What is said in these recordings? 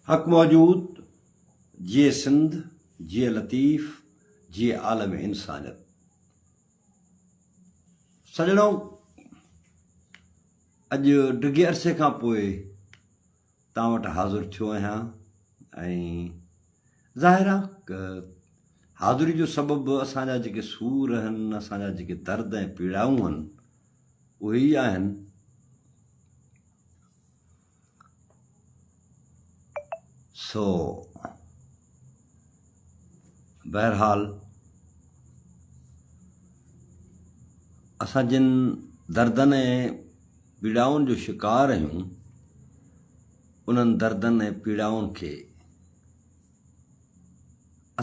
حق موجود، جيئي سنڌ، جيئي لطيف، جيئي عالم انسانيت. سڄڻو اڄ ڊگهي عرصي کان پوء توهان وٽ حاضر ٿيو آهيان ۽ ظاهر آ حاضري جو سبب اسان جا جيڪي سور آهن، اسان جا جيڪي درد ۽ پيڙائون آهن اهي ئي آهن. سو بهرحال اسان جن دردن ۽ پيڙائن جو شڪار آهيون انهن دردن ۽ پيڙائن کي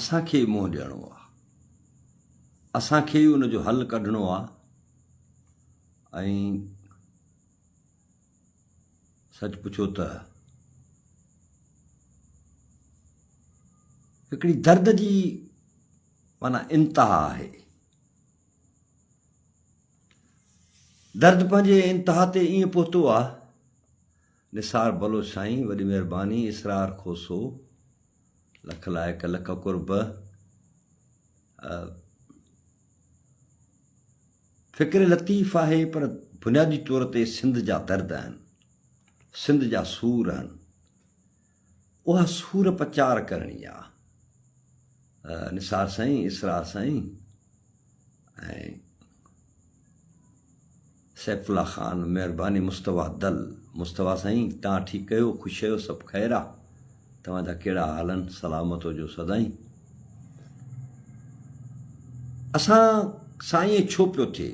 اسان کي ئي منهن ڏيڻو آهي اسان کي ئي ان جو حل ڪڍڻو آهي ۽ سچ پڇو ته هڪڙي درد جي معنيٰ انتها آهي. درد پنهنجي انتها تي ائين پهتو آ. نثار بلوچ سائين وڏي مهرباني اسرار کوسو لک لائق لک قرب. فڪر لطيف آهي پر بنيادي طور تي سنڌ جا درد آهن، سنڌ جا سور آهن. اها سور پچار ڪرڻي آ. نثار سائين، اسرار سائين ۽ سيف الله خان مهرباني مصطفيٰ دل مصطفيٰ سائين تان ٺيڪ ڪيو خوش آهيو سڀ خير آ توهان جا ڪهڙا حال آهن سلامت هجو سدائين اسان سان ائين ڇو پيو ٿئي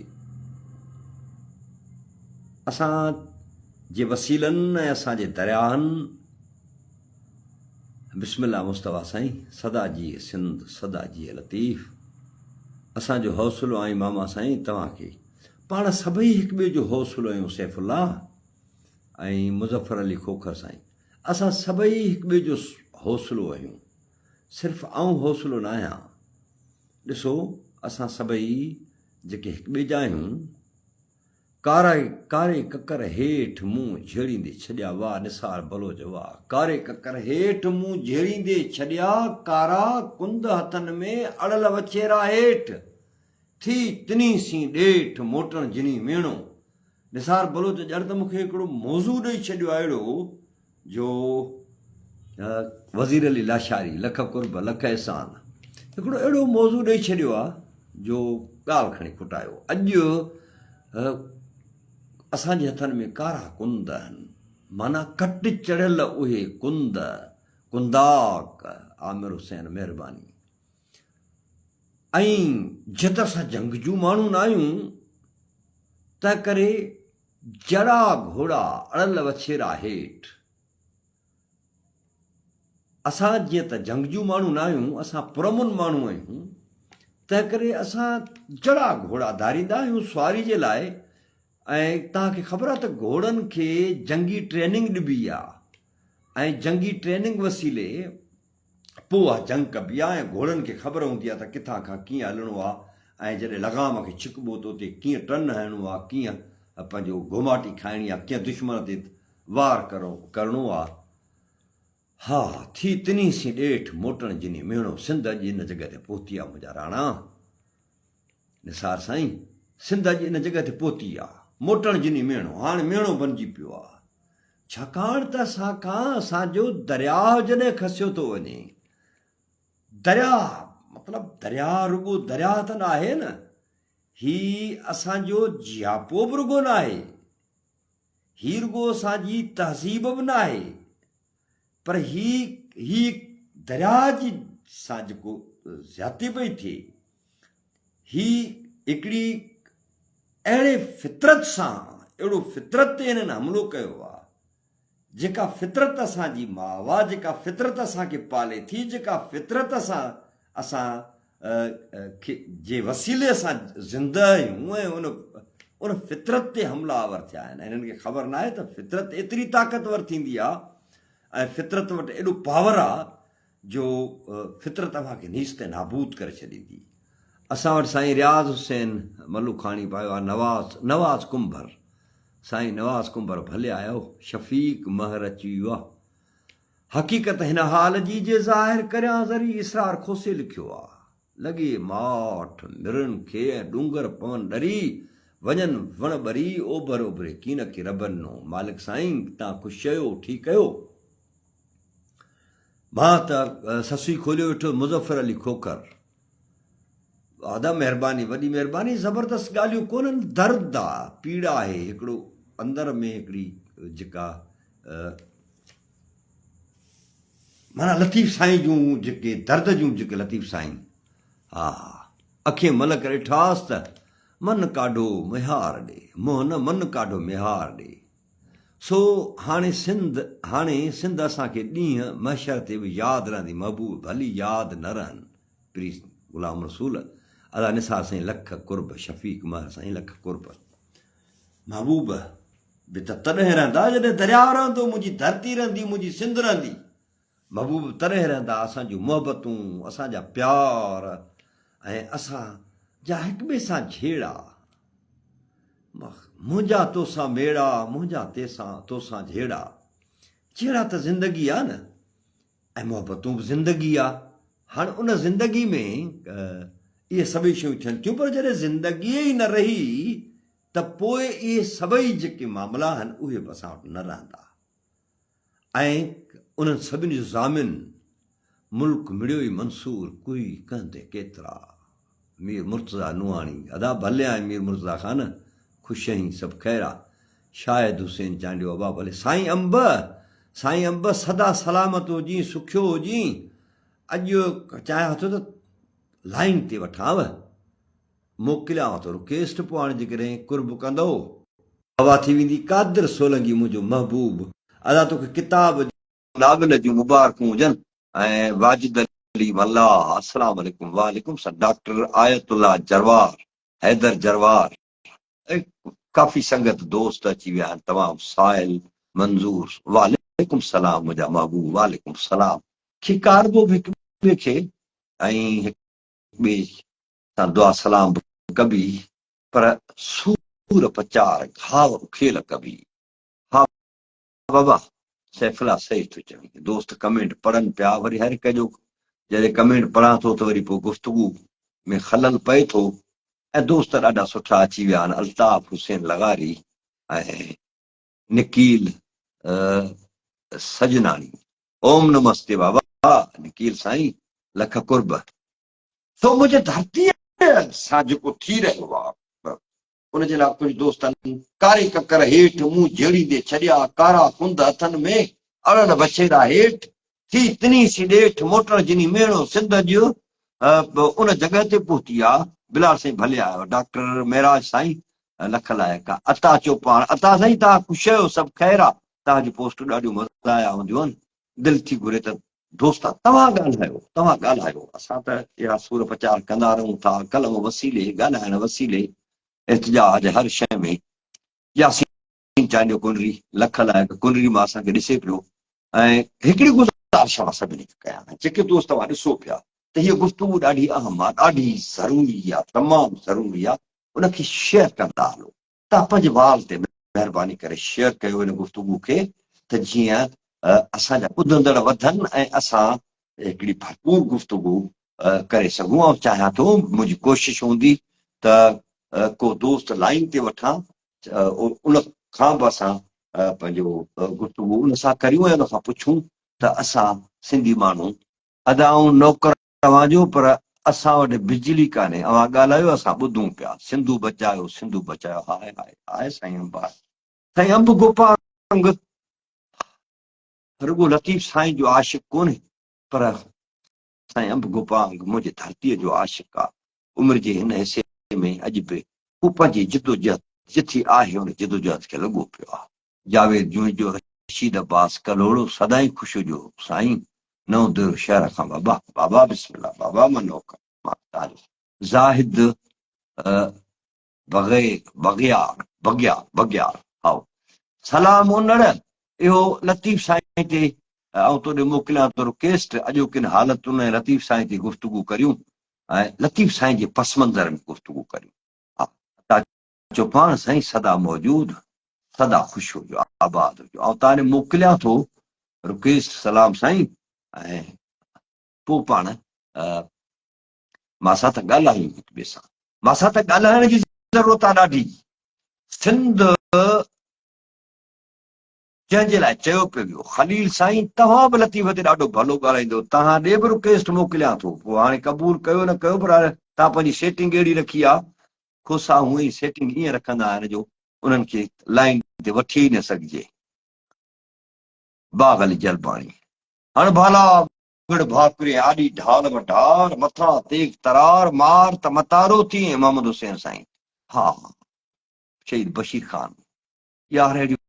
اسان جي وسيلن ۽ اسان جي درياهن بسم الله مصطفيٰ سائين سدا جيئي سنڌ سدا جيئي لطيف اسان جو حوصلو آهين ماما سائين توهان کي پاڻ سڀئي هڪ ٻئي جو حوصلو آهيون سيف الله ۽ مظفر علي کوکر سائين اسان سڀئي هڪ ٻئي جو حوصلو آهيون صرف آئون حوصلو نه آهيان ڏسو اسان سڀئي جيڪي هڪ ٻئي جا آهيون ڪاري ڪاري ڪڪر هيٺ مون جهيڙيندي ڇڏيا واھ نثار بلوچ واھ ڪاري ڪڪر هيٺ مون جهيڙيندي ڇڏيا ڪارا ڪند هٿن ۾ اڙل وڇيرا هيٺ ٿي تنهي سين ڏيٺ موٽڻ جني ميڻو. نثار بلوچ ڄڻ ته مون کي هڪڙو موضوع ڏئي ڇڏيو آهي اهڙو جو وزير علي لاشاري لک قرب لک احسان هڪڙو اهڙو موضوع ڏئي ڇڏيو آهي جو ڳالهه کڻي کٽايو اڄ اسان جي هٿن ۾ ڪارا ڪند آهن معنيٰ ڪٽ چڙهيل اهي ڪند ڪنداڪ عامر حسين مهرباني ۽ جت اسان جنگجو ماڻهو نه آهيون، تنهنڪري جڙا گهوڙا اڙل وڇيرا هيٺ. اسان جيئن ته جنگجو ماڻهو نه آهيون، اسان پرامن ماڻهو آهيون، تنهنڪري اسان جڙا گهوڙا ڌاريندا آهيون سواري جي لاء ۽ توهان کي خبر آهي ته گهوڙن کي جنگي ٽريننگ ڏبي آهي ۽ جنگي ٽريننگ وسيلي پوء اها جنگ ڪبي آهي ۽ گهوڙن کي خبر هوندي آهي ته ڪٿان کان ڪيئن هلڻو آهي ۽ جڏهن لغام کي ڇڪبو ته اتي ڪيئن ٽن هڻڻو آهي، ڪيئن پنهنجو گهوماٽي کائڻي آهي، ڪيئن دشمن تي وار ڪرڻو آهي. ها، ٿي تنهي سين ڏيٺ، موٽڻ جني ميڻو، سنڌ اڄ ان جڳهه تي پهتي آهي منهنجا راڻا. نثار سائين، سنڌ اڄ ان جڳهه تي پهتي آهي، موٽڻ جني ميڻو، هاڻ ميڻو بنجي پيو آهي. ڇاڪاڻ ته اسان کان اسان جو درياهه جڏهن کسيو ٿو وڃي، درياهه مطلب درياهه رڳو درياهه ته ناهي نه، هي اسان جو جياپو به رڳو ناهي، هي رڳو اسان جي تهذيب به ناهي، پر هي هي درياهه جي سان جيڪو زيادتي پئي ٿئي، هي هڪڙي اهڙي فطرت سان اهڙو فطرت تي هنن حملو ڪيو آ جيڪا فطرت اسان جي ماء آ جيڪا فطرت اسان کي پالي ٿي جيڪا فطرت اسان اسان کي جي وسيلي اسان زنده آهيون ۽ ان ان فطرت تي حمله آور ٿيا آهن هنن کي خبر ناهي ته فطرت ايتري طاقتور ٿيندي آ ۽ فطرت وٽ ايڏو پاور آ جو فطرت اوهان کي نيست ۽ نابود ڪري ڇڏيندي. اسان وٽ سائين رياض حسين ملوکاڻي به آيو آهي نواز نواز ڪنڀر سائين نواز ڪنڀر ڀلي آيو شفيق مهر اچي ويو آهي. حقيقت هن حال جي جي ظاهر ڪريان ذري اسرار کوسي لکيو آ. لڳي ماٺ مرن کي ۽ ڏونگر پون ڏري، وڃن وڻ ٻري، اوڀر اڀري ڪينڪي ربن نو. مالڪ سائين تان خوش چيو ٺيڪ ڪيو. مان ته سسئي کوليو ويٺو مظفر علي کوکر. ادا مهرباني وڏي مهرباني زبردست ڳالهيون ڪونهن درد آ پيڙا آهي هڪڙو اندر ۾ هڪڙي جيڪا معنيٰ لطيف سائين جون جيڪي درد جون جيڪي لطيف سائين ها اکين ملڪ ڏٺاس ته من ڪاڍو ميهار ڏي منهن نه من ڪاڍو ميهار ڏي سو هاڻي سنڌ هاڻي سنڌ اسان کي ڏينهن محشر تي به ياد رهندي محبوب ڀلي ياد نه رهن پريس غلام رسول ادا نثار سائين لک قرب شفيق مهر سائين لک قرب محبوب به ته تڏهن رهندا جڏهن درياء رهندو منهنجي ڌرتي رهندي منهنجي سنڌ رهندي محبوب تڏهن رهندا اسان جون محبتون اسان جا پيار ۽ اسان جا هڪ ٻئي سان جهيڙا منهنجا توسان ميڙا منهنجا تيسان توسان جهيڙا جهيڙا ته زندگي آ نه ۽ محبتون به زندگي آ. هاڻ ان زندگي ۾ اهي سڀئي شيون ٿين ٿيون پر جڏهن زندگي ئي نه رهي ته پوء اهي سڀئي جيڪي معاملا آهن اهي به اسان وٽ نه رهندا ۽ انهن سڀني جو ضامن ملڪ مڙيو ئي منصور ڪوئي ڪنهن تي ڪيترا. مير مرتضيٰ نوحاڻي، ادا ڀلي آئين مير مرتضيٰ خان، خوش آهين سڀ خير آ. شاهد حسين چانڊيو، ابا ڀلي. سائين انب، سائين انب سدا سلامت هجين سکيو هجين. اڄ چاهيان ٿو ته لائين تي وٺانو. موڪليانو ٿو رڪيسٽ پوء هاڻي جيڪڏهن قرب ڪندؤ. هوا ٿي ويندي. قادر سولنگي منهنجو محبوب، ادا توکي ڪتاب جون ناول جون مبارڪون هجن. ۽ واجد علي ملاح السلام عليڪم وعليڪم السلام ڊاڪٽر آيت الله جروار حيدر جروار ۽ ڪافي سنگت دوست اچي ويا آهن تمام سائل منظور وعليڪم السلام منهنجا محبوب وعليڪم السلام کيڪاربو به هڪ ٻئي کي ۽ هڪ ٻئي سان دعا سلام به ڪبي پر سور پچار گهاء اکيل ڪبي ها بابا سيف الله صحيح ٿو چوين دوست ڪمينٽ پڙهن پيا وري هر هڪ جو جڏهن ڪمينٽ پڙهان ٿو ته وري پوء گفتگو ۾ خلل پئي ٿو ۽ دوست ڏاڍا سٺا اچي ويا آهن الطاف حسين لغاري ۽ نڪيل سجناڻي اوم نمستي بابا نڪيل سائين لک قرب. سو منهنجي ڌرتيء سان جيڪو ٿي رهيو آهي ان جي لاء ڪجهه دوستن ڪاري ڪڪر هيٺ منهن جهيڙيندي ڇڏيا، ڪارا ڪنڌ هٿن ۾، اڙل وڇيرا هيٺ، ٿي تنهي سين ڏيٺ، موٽڻ جني ميڻو سنڌ اڄ ان جڳهه تي پهتي آ، بلال سائين ڀلي آيو، ڊاڪٽر معراج سائين لک لائق آ، عطا چوپاڻ، عطا سائين توهان خوش آهيو سڀ خير آ، توهان جون پوسٽون ڏاڍيون مزايا هونديون آهن، دل ٿي گهري ته دوستا توهان ڳالهايو، توهان ڳالهايو، اسان ته اهڙا سور پچار ڪندا رهون ٿا، قلم وسيلي، ڳالهائڻ وسيلي، احتجاج هر شيء ۾. ياسين چانڊيو ڪنري، لک لائق ڪنري مان اسان کي ڏسي پيو ۽ هڪڙي گذارش مان سڀني کي ڪيان ته جيڪي دوست توهان ڏسو پيا ته هيء گفتگو ڏاڍي اهم آ، ڏاڍي ضروري آ، تمام ضروري آ، ان کي شيئر ڪندا هلو. توهان پنهنجي وال تي مهرباني ڪري شيئر ڪيو ان گفتگو کي ته جيئن اسان جا ٻڌندڙ وڌن ۽ اسان هڪڙي ڀرپور گفتگو ڪري سگهون. آئون چاهيان ٿو منهنجي ڪوشش هوندي ته ڪو دوست لائين تي وٺان ان کان به اسان پنهنجو گفتگو ان سان ڪريون ۽ ان کان پڇون ته اسان سنڌي ماڻهو ادا آئون نوڪر اوهان جو پر اسان وٽ بجلي ڪانهي اوهان ڳالهايو اسان ٻڌون پيا سنڌو بچايو سنڌو بچايو هاء هاء هاء سائين انب آهي سائين انب گوپانگ رڳو لطيف سائين جو عاشق ڪونهي پر سائين انب گوپانگ منهنجي ڌرتيء جو عاشق آ عمر جي هن حصي ۾ اڄ به هو پنهنجي جدوجهد جٿي آهي ان جدوجهد کي لڳو پيو آ. جاويد جوڻيجو رشيد عباس ڪلهوڙو سدائين خوش هجو سائين نئون ديرو شهر کان بابا بابا بسم الله بابا مان نوڪر مان تاريخ زاهد بغير بغيار بغيار بغيار هائو سلام انڙ اهو لطيف سائين تي آئون توڏي موڪليان ٿو رڪيسٽ اڄوڪين حالتن ۽ لطيف سائين تي گفتگو ڪريون ۽ لطيف سائين جي پس منظر ۾ گفتگو ڪريون ها چوپاڻ سائين سدا موجود سدا خوش هجو آباد هجو آئون تاني موڪليان ٿو. رڪيسٽ سلام سائين ۽ پوء پاڻ ماسا ته ڳالهايون هڪ ٻئي سان. ماسا ته ڳالهائڻ جي ضرورت آ ڏاڍي. سنڌ جنهن جي لاء چيو پيو ويو. خليل سائين توهان به لطيف تي ڏاڍو ڀلو ڳالهائيندو توهان ڏي به رڪيسٽ موڪليان ٿو پوء هاڻي قبول ڪيو نه ڪيو پر توهان پنهنجي سيٽنگ اهڙي رکي آ کوسا هونئن ئي سيٽنگ ائين رکندا آهن جو انهن کي لائين تي وٺي ئي نه سگهجي. باغ علي جلباڻي هڻ ڀالا ڳڙ ڀاڪرين آڏي ڍال م ڍار مٿان تيغ ترار مار ته متارو ٿئين محمد حسين سائين ها شهيد بشير خان يار اهڙيون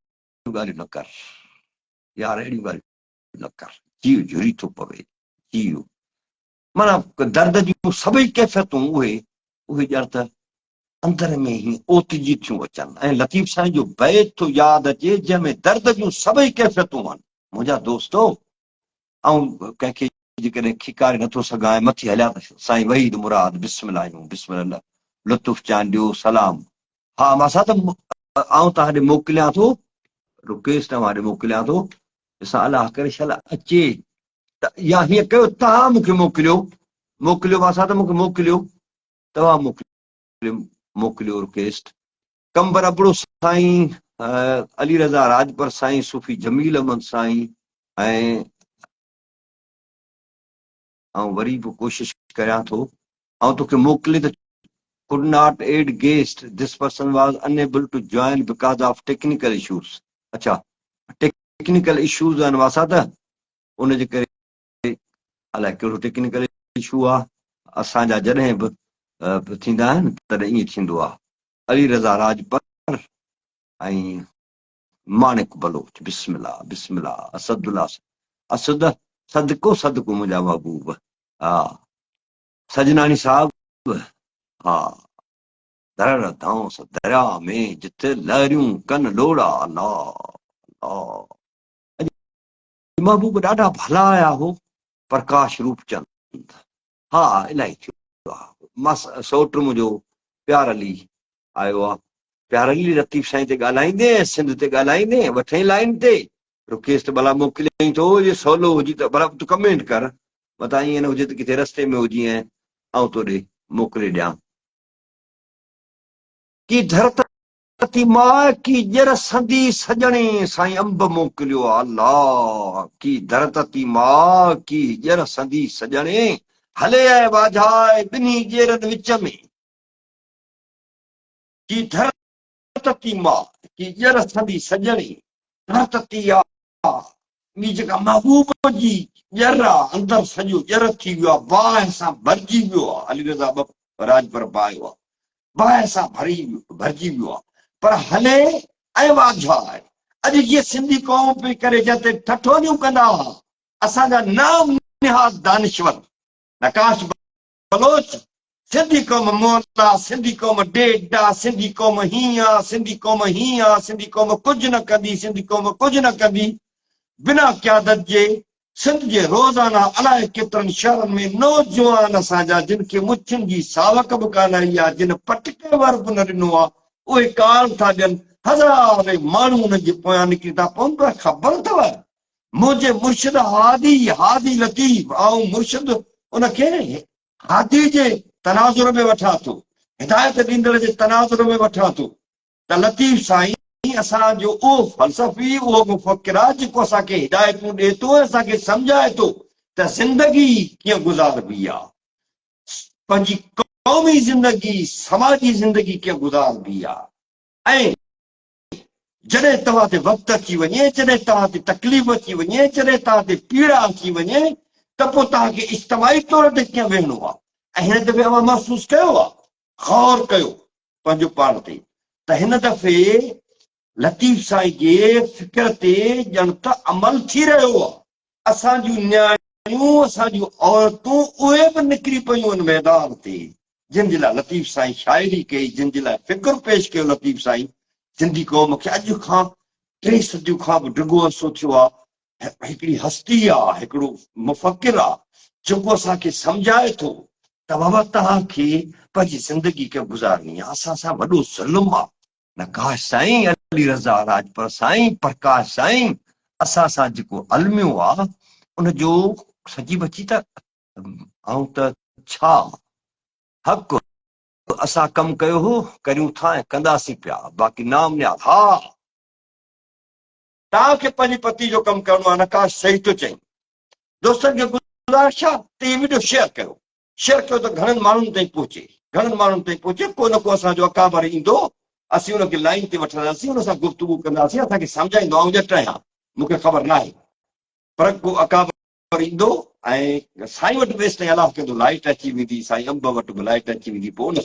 ڳالهيون نه ڪر يار اهڙيون ڳالهيون نه ڪر جيء جهري ٿو پوي جيء معنيٰ درد جون سڀئي ڪيفيتون اهي اهي ڄڻ ته اندر ۾ هي اوتجي ٿيون اچن ۽ لطيف سائين جو بيت ٿو ياد اچي جنهن ۾ درد جون سڀئي ڪيفيتون آهن منهنجا دوستو آئون ڪنهن کي جيڪڏهن کيڪاري نٿو سگهان ۽ مٿي هليا ته سائين وحيد مراد بسم الله آهيون بسم الله لطف چانڊيو سلام ها مان سا ته آئون توهان ڏي موڪليان ٿو رڪويسٽ اوهان ڏي موڪليان ٿو ڏسان الله ڪري شل اچي ته يا هيئن ڪيو توهان مون کي موڪليو موڪليو مان سا ته مون کي موڪليو توهان موڪليو موڪليو رڪويسٽ قمبر ابڙو سائين علي رضا راڄپر سائين صوفي جميل احمد سائين ۽ آئون وري به ڪوشش ڪريان ٿو آئون توکي موڪلي ته could not add guest this person was unable to join because of technical issues اڇا ٽيڪنيڪل اشوز آهن واسا ته ان جي ڪري الائي ڪهڙو ٽيڪنيڪل اشو آ اسان جا جڏهن به ٿيندا آهن تڏهن ائين ٿيندو آ علي رضا راڄپر ۽ ماڻڪ بلوچ بسم الله بسم الله اسد الله اسد صدقو صدقو منهنجا محبوب ها سجناڻي صاحب ها درڙ ڌونس دريا ۾ جت لهريون ڪن لوڙا الله الله اڄ محبوب ڏاڍا ڀلا آيا هو پرڪاش روپچند ها الائي ٿيو آ مان سئوٽ منهنجو پيار علي آيو آ پيار علي لطيف سائين تي ڳالهائيندين ۽ سنڌ تي ڳالهائيندين وٺين لائين تي رڪيس ته ڀلا موڪليائين ٿو جي سولو هجي ته ڀلا تون ڪمينٽ ڪر متان ائين نه هجي ته ڪٿي رستي ۾ هجين ۽ آئون تو ڏي موڪلي ڏيان. ڪي ڌرت تي ماء ڪي ڄر سندي سڄڻي سائين انب موڪليو آ الله ڪي ڌرت تي ماء ڪي ڄر سندي سڄڻي هلي ۽ واجهائي ٻنهي ڄيرن وچ ۾. ڪي ڌر تتي ماء، ڪي ڄر سندي سڄڻي، ڌر تتي آ ٻي جيڪا محبوب جي ڄر آ، اندر سڄو ڄر ٿي ويو آ، باهه سان ڀرجي ويو آ، علي رضا ٻه راڄپر باهيو آ، باهه سان ڀري ڀرجي ويو آ، پر هلي ۽ واجهائي. اڄ جيئن سنڌي قوم پئي ڪري جنهن تي ٺٺوليون ڪندا ها اسان جا نام نهاد دانشور نقاش بلوچ، سنڌي قوم مئل آ، سنڌي قوم ڊيڊ آ، سنڌي قوم هيئن آ، سنڌي قوم هيئن آ، سنڌي قوم ڪجهه نه ڪندي، سنڌي قوم ڪجهه نه ڪندي، بنا قيادت جي سنڌ جي روزانه الائي ڪيترن شهرن ۾ نوجوان اسان جا جن کي مڇن جي ساوڪ به ڪانه آئي آ، جن پٽڪي ور به نه ڏنو آ، اهي ڪال ٿا ڏين، هزارين ماڻهو انهن جي پويان نڪري ٿا پون پر خبر اٿو منهنجي مرشد هادي، هادي لطيف، آئون مرشد ان کي هادي جي تناظر ۾ وٺان ٿو، هدايت ڏيندڙ جي تناظر ۾ وٺان ٿو ته لطيف سائين اسان جو اهو فلسفي، اهو مفڪر آهي جيڪو اسان کي هدايتون ڏئي ٿو ۽ اسان کي سمجهائي ٿو ته زندگي ڪيئن گذاربي آهي، پنهنجي قومي زندگي، سماجي زندگي ڪيئن گذاربي آهي ۽ جڏهن توهان تي وقت اچي وڃي، جڏهن توهان تي تڪليف اچي وڃي، جڏهن توهان تي پيڙا اچي وڃي ته پوء توهان کي اجتماعي طور تي ڪيئن ويهڻو آهي ۽ هن دفعي اوهان محسوس ڪيو آهي، غور ڪيو پنهنجو پاڻ تي ته هن دفعي لطيف سائين جي فڪر تي ڄڻ ته عمل ٿي رهيو آهي. اسان جون نياڻيون، اسان جون عورتون اهي به نڪري پيون آهن ميدان تي، جن جي لاء لطيف سائين شاعري ڪئي، جن جي لاء فڪر پيش ڪيو لطيف سائين سنڌي قوم کي اڄ کان ٽي صديون کان به ڊگهو عرصو ٿيو آهي، هڪڙي هستي آ، هڪڙو مفڪر آ، جيڪو اسان کي سمجهائي ٿو ته بابا توهان کي پنهنجي زندگي ڪيئن گذارڻي آ، اسان سان وڏو ظلم آ. نقاش سائين، علي رضا راڄپر سائين، پرڪاش سائين، اسان سان جيڪو الميو آ ان جو سچي بچي ته آئون ته ڇا حق اسان ڪم ڪيو هو ڪريون ٿا ۽ ڪنداسين پيا باقي نام نهاد ها توهان کي پنهنجي پتي جو ڪم ڪرڻو آ نقاش صحيح ٿو چئين دوستن کي گذارش آ ته هي وڊيو شيئر ڪيو شيئر ڪيو ته گهڻن ماڻهن تائين پهچي گهڻن ماڻهن تائين پهچي ڪو نه ڪو اسان جو اڪابر ايندو اسين ان کي لائين تي وٺنداسين ان سان گفتگو ڪنداسين اسان کي سمجهائيندو آئون ڄٽ آهيان مون کي خبر ناهي پر ڪو اڪابر ايندو ۽ سائين وٽ به ايستائين الله ڪندو لائٽ اچي ويندي سائين انب وٽ به لائٽ اچي ويندي پوء ان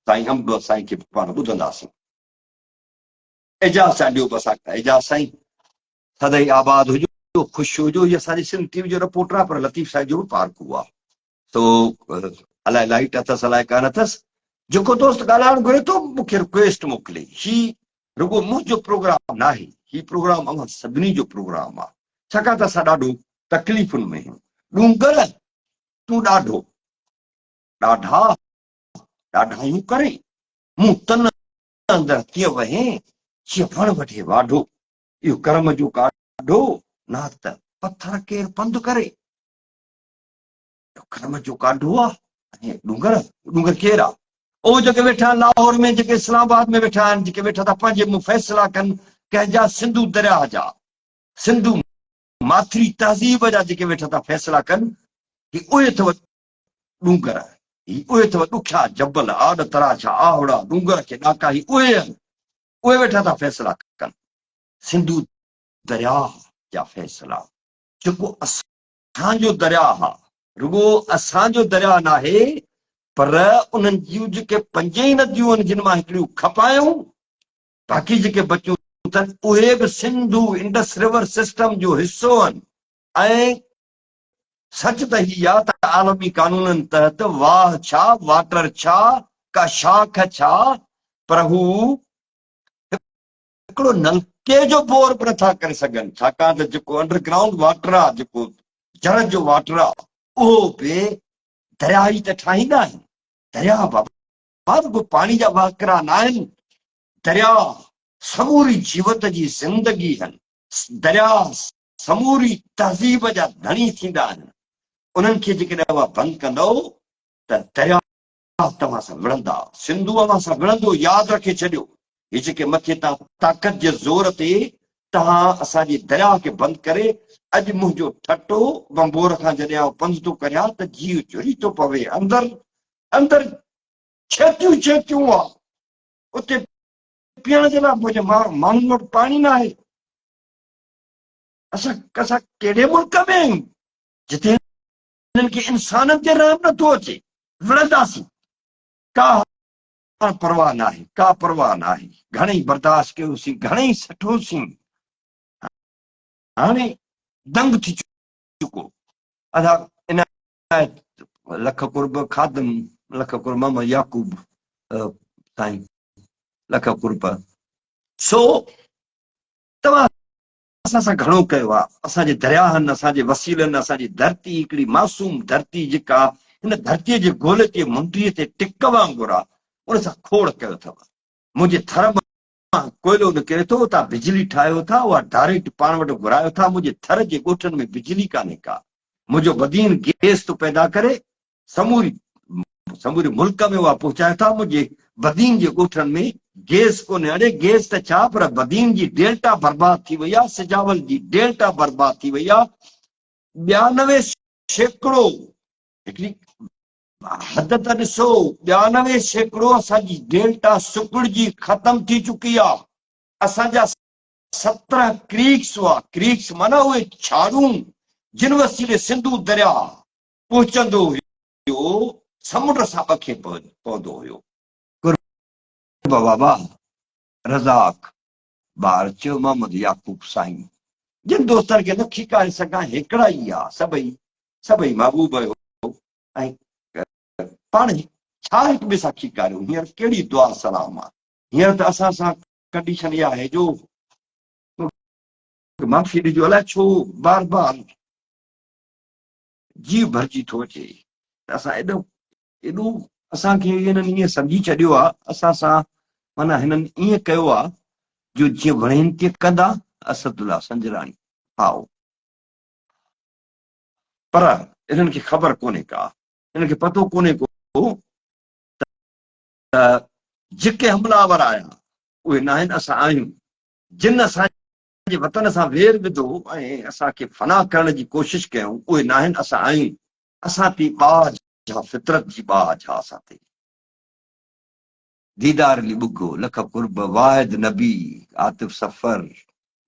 سائين انب سائين کي به پاڻ ٻڌنداسين اعجاز چانڊيو به اسان کان اعجاز سائين سدائين آباد هجو خوش هجو هي اسان جي سنڌ ٽي وي جو رپورٽر آهي پر لطيف سائين جو به پارکو آهي سو الائي لائٽ اٿس الائي ڪانه اٿس جيڪو دوست ڳالهائڻ گهري ٿو مون کي رڪويسٽ موڪلي هي رڳو منهنجو پروگرام ناهي هي پروگرام اوهان سڀني جو پروگرام آهي ڇاڪاڻ ته اسان ڏاڍو تڪليفن ۾ آهيون ڏونگر تون ڏاڍو ڏاڍا ڏاڍايون ڪرين مون تن اندر تيئن وهين جيئن وڻ وڍي واڍو اهو ڪرم جو ڪاڍو نه ته پٿر ڪير پنڌ ڪري ڪرم جو ڪاڍو آ ۽ ڏونگر ڏونگر ڪير آ او جيڪي ويٺا آهن لاهور ۾ جيڪي اسلام آباد ۾ ويٺا آهن جيڪي ويٺا ٿا پنهنجي منهن فيصلا ڪن ڪنهن جا سنڌو درياهه جا سنڌو ماٿري تهذيب جا جيڪي ويٺا ٿا فيصلا ڪن هي اهي اٿو ڏونگر هي اهي اٿو ڏکيا جبل آڏ تراشا آهوڙا ڏونگر کي ڏاڪا هي اهي آهن اهي ويٺا ٿا فيصلا ڪن سنڌو درياهه جا فيصلا جيڪو اسان جو درياهه رڳو اسان جو درياهه ناهي پر انهن جون جيڪي پنج ئي نديون آهن جن مان هڪڙيون کپايون باقي جيڪي بچيون اٿن اهي به سنڌو انڊس ريور سسٽم جو حصو آهن ۽ سچ ته هي آ ته عالمي قانونن تحت واهه ڇا واٽر ڇا ڪا شاخ ڇا پر هو هڪڙو نلڪي جو بور به نٿا ڪري سگهن ڇاڪاڻ ته جيڪو انڊر گرائونڊ واٽر آ جيڪو جڙ جو واٽر آ اهو به درياهه ئي ته ٺاهيندا آهن درياهه بابا رڳو پاڻي جا وهڪرا ناهن درياهه سموري جيوت جي زندگي هن درياهه سموري تهذيب جا ڌڻي ٿيندا آهن انهن کي جيڪڏهن اوهان بند ڪندؤ ته درياهه توهان سان وڙهندا، سنڌو اوهان سان وڙهندو، ياد رکي ڇڏيو، هي جيڪي مٿي تان طاقت جي زور تي توهان اسان جي درياهه کي بند ڪري اڄ منهنجو ٺٽو بمبور کان جڏهن آئون پنڌ ٿو ڪريان ته جيء جهري ٿو پوي، اندر اندر ڇيتيون ڇيتيون آ، اتي پيئڻ جي لاء منهنجي ماڻهن وٽ پاڻي ناهي. اسان اسان ڪهڙي ملڪ ۾ آهيون جتي هنن کي انسانن تي رحم نه ٿو اچي، وڙهنداسين، ڪا پرواهه ناهي، ڪا پرواهه ناهي، گهڻئي برداشت ڪيوسين، گهڻئي سٺوسين، هاڻي دنگ ٿي چڪو. ادا عنايت لک قرب خادم لک قرب محمد يعقوب سائين لک قرب سو توهان اسان سان گهڻو ڪيو آ، اسان جي درياهن، اسان جي وسيلن، اسان جي ڌرتي، هڪڙي معصوم ڌرتي جيڪا هن ڌرتيء جي گول تي منڊيء تي ٽڪ وانگر آ، ان سان کوڙ ڪيو اٿو. منهنجي ٿر مان ڪوئلو نڪري ٿو، اتان بجلي ٺاهيو ٿا، اها ڊائريڪٽ پاڻ وٽ گهرايو ٿا، منهنجي ٿر جي ڳوٺن ۾ بجلي ڪانهي ڪا. منهنجو بدين گيس ٿو پيدا ڪري، سموري سموري ملڪ ۾ اها پهچائي ٿا منهنجي بدين جي ڳوٺن ۾ گيس ڪونهي اڙي گيس ته ڇا پر بدين جي ڊيلٽا برباد ٿي وئي آهي سجاول جي ڊيلٽا برباد ٿي وئي آهي 92% هڪڙي حد ته ڏسو 92% اسان جي ڊيلٽا سڪڙجي ختم ٿي چڪي آهي اسان جا 17 ڪريڪس هئا ڪريڪس معنيٰ اهي ڇاڙون جن وسيلي سنڌو درياهه پهچندو هيو، سمنڊ سان ٻکي پوندو هيو. قرب بابا رزاق ٻارچ محمد يعقوب سائين جن دوستن کي نه کيڪاري سگهان هيڪڙا ئي آ سڀئي سڀئي محبوب هيو ۽ پاڻ ڇا هڪ ٻئي سان کيڪاريون هينئر ڪهڙي دعا سلام آ هينئر ته اسان سان ڪنڊيشن اها آهي جو معافي ڏجو الائي ڇو بار بار جيء ڀرجي ٿو اچي ته اسان ايڏو ايڏو اسان کي هنن ائين سمجهي ڇڏيو آ اسان سان معنيٰ هنن ائين ڪيو آ جو جيئن وڻين تيئن ڪندا اسد الله سنجراڻي. هائو، پر انهن کي خبر ڪونهي ڪا، انهن کي پتو ڪونهي ڪو ته جيڪي حمله آور آيا اهي ناهن، اسان آهيون، جن اسان جي وطن سان وير وڌو ۽ اسان کي فنا ڪرڻ جي ڪوشش ڪيائون اهي ناهن، اسان آهيون. اسان تي ٻاجهه آ، فطرت جي ٻاجهه آ اسان تي. ديدار علي ٻگهو، لک قرب واحد نبي، عاطف سفر،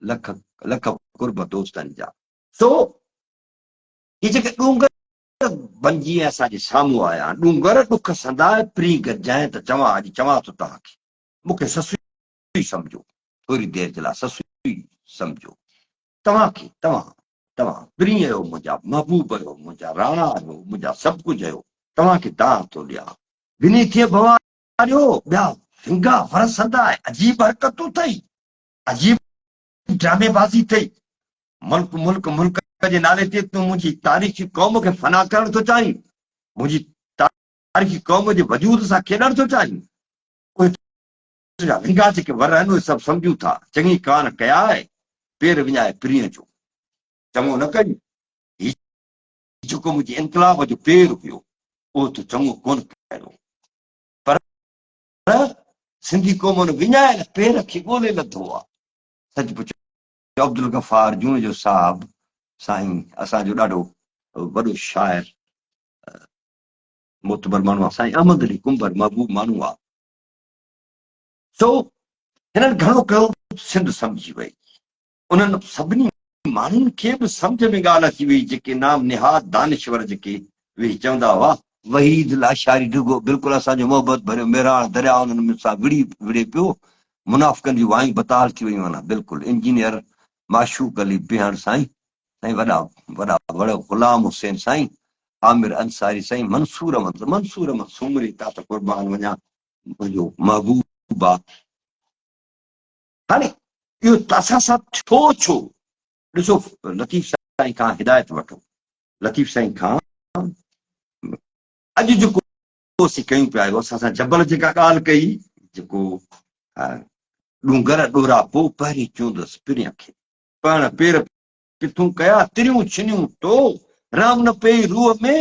لک لک قرب دوستن جا. سو هي جيڪي ڏونگر بنجي ۽ اسان جي سامهون آيا آهن، ڏونگر ڏک سنداء پرين گڏجانء ته چوان اڄ چوان ٿو توهان کي، مون کي سسئي سمجهو، ٿوري دير جي لاء سسئي سمجهو، توهان کي، توهان، توهان پرين آهيو منهنجا، محبوب آهيو منهنجا، راڻا آهيو منهنجا، سڀ ڪجهه آهيو، توهان کي دانهن ٿو ڏيان. بني ٿئي ڀنواريو، ٻيا ونگا ور سنداء، عجيب حرڪتون اٿئي، عجيب ڊرامي بازي اٿئي، ملڪ ملڪ ملڪ جي نالي تي تون منهنجي تاريخي قوم کي فنا ڪرڻ ٿو چاهين، منهنجي تاريخي قوم جي وجود سان کيڏڻ ٿو چاهين. اهي تنهنجا ونگا جيڪي ور آهن اهي سڀ سمجهون ٿا. چڱي ڪان ڪياء، پير وڃائي پرينء جو. چڱو نه ڪئي. هي جيڪو منهنجي انقلاب جو پير هيو، اهو تو چڱو ڪونه ڪيو. پر سنڌي قوم ان وڃايل پير کي ڳولي لڌو آ. سچ پچ عبدالغفار جوڻيجو صاحب سائين اسان جو ڏاڍو وڏو شاعر معتبر ماڻهو آ، سائين احمد علي ڪنڀر محبوب ماڻهو آ. سو هنن گهڻو ڪيو، سنڌ سمجهي وئي. انهن سڀني ماڻهن کي به سمجهه ۾ ڳالهه اچي وئي جيڪي نام نهاد دانشور جيڪي ويهي چوندا هئا. وحيد لاشاري ڊگهو بلڪل اسان جو محبت ڀريو مهراڻ درياء انهن ۾ سان وڙهي وڙهي پيو منافقن جون وايون بتال ٿي ويون آهن بلڪل انجنيئر معشوق علي بيهڻ سائين سائين وڏا وڏا وڙ غلام حسين سائين عامر انصاري سائين منصور احمد منصور احمد سومري تان ته قربان وڃان منهنجو محبوب آ. هاڻي اهو اسان سان ٿيو ڇو؟ ڏسو لطيف سائين کان هدايت وٺو، لطيف سائين کان اڄ جيڪو اسين ڪيون پيا اهو اسان سان جبل جيڪا ڳالهه ڪئي، جيڪو ڏونگر ڏوراپو پهرين چوندس پرين کي، پهڻ پير پٿون ڪيا تريون ڇنيون تو، رحم نه پيئي روح ۾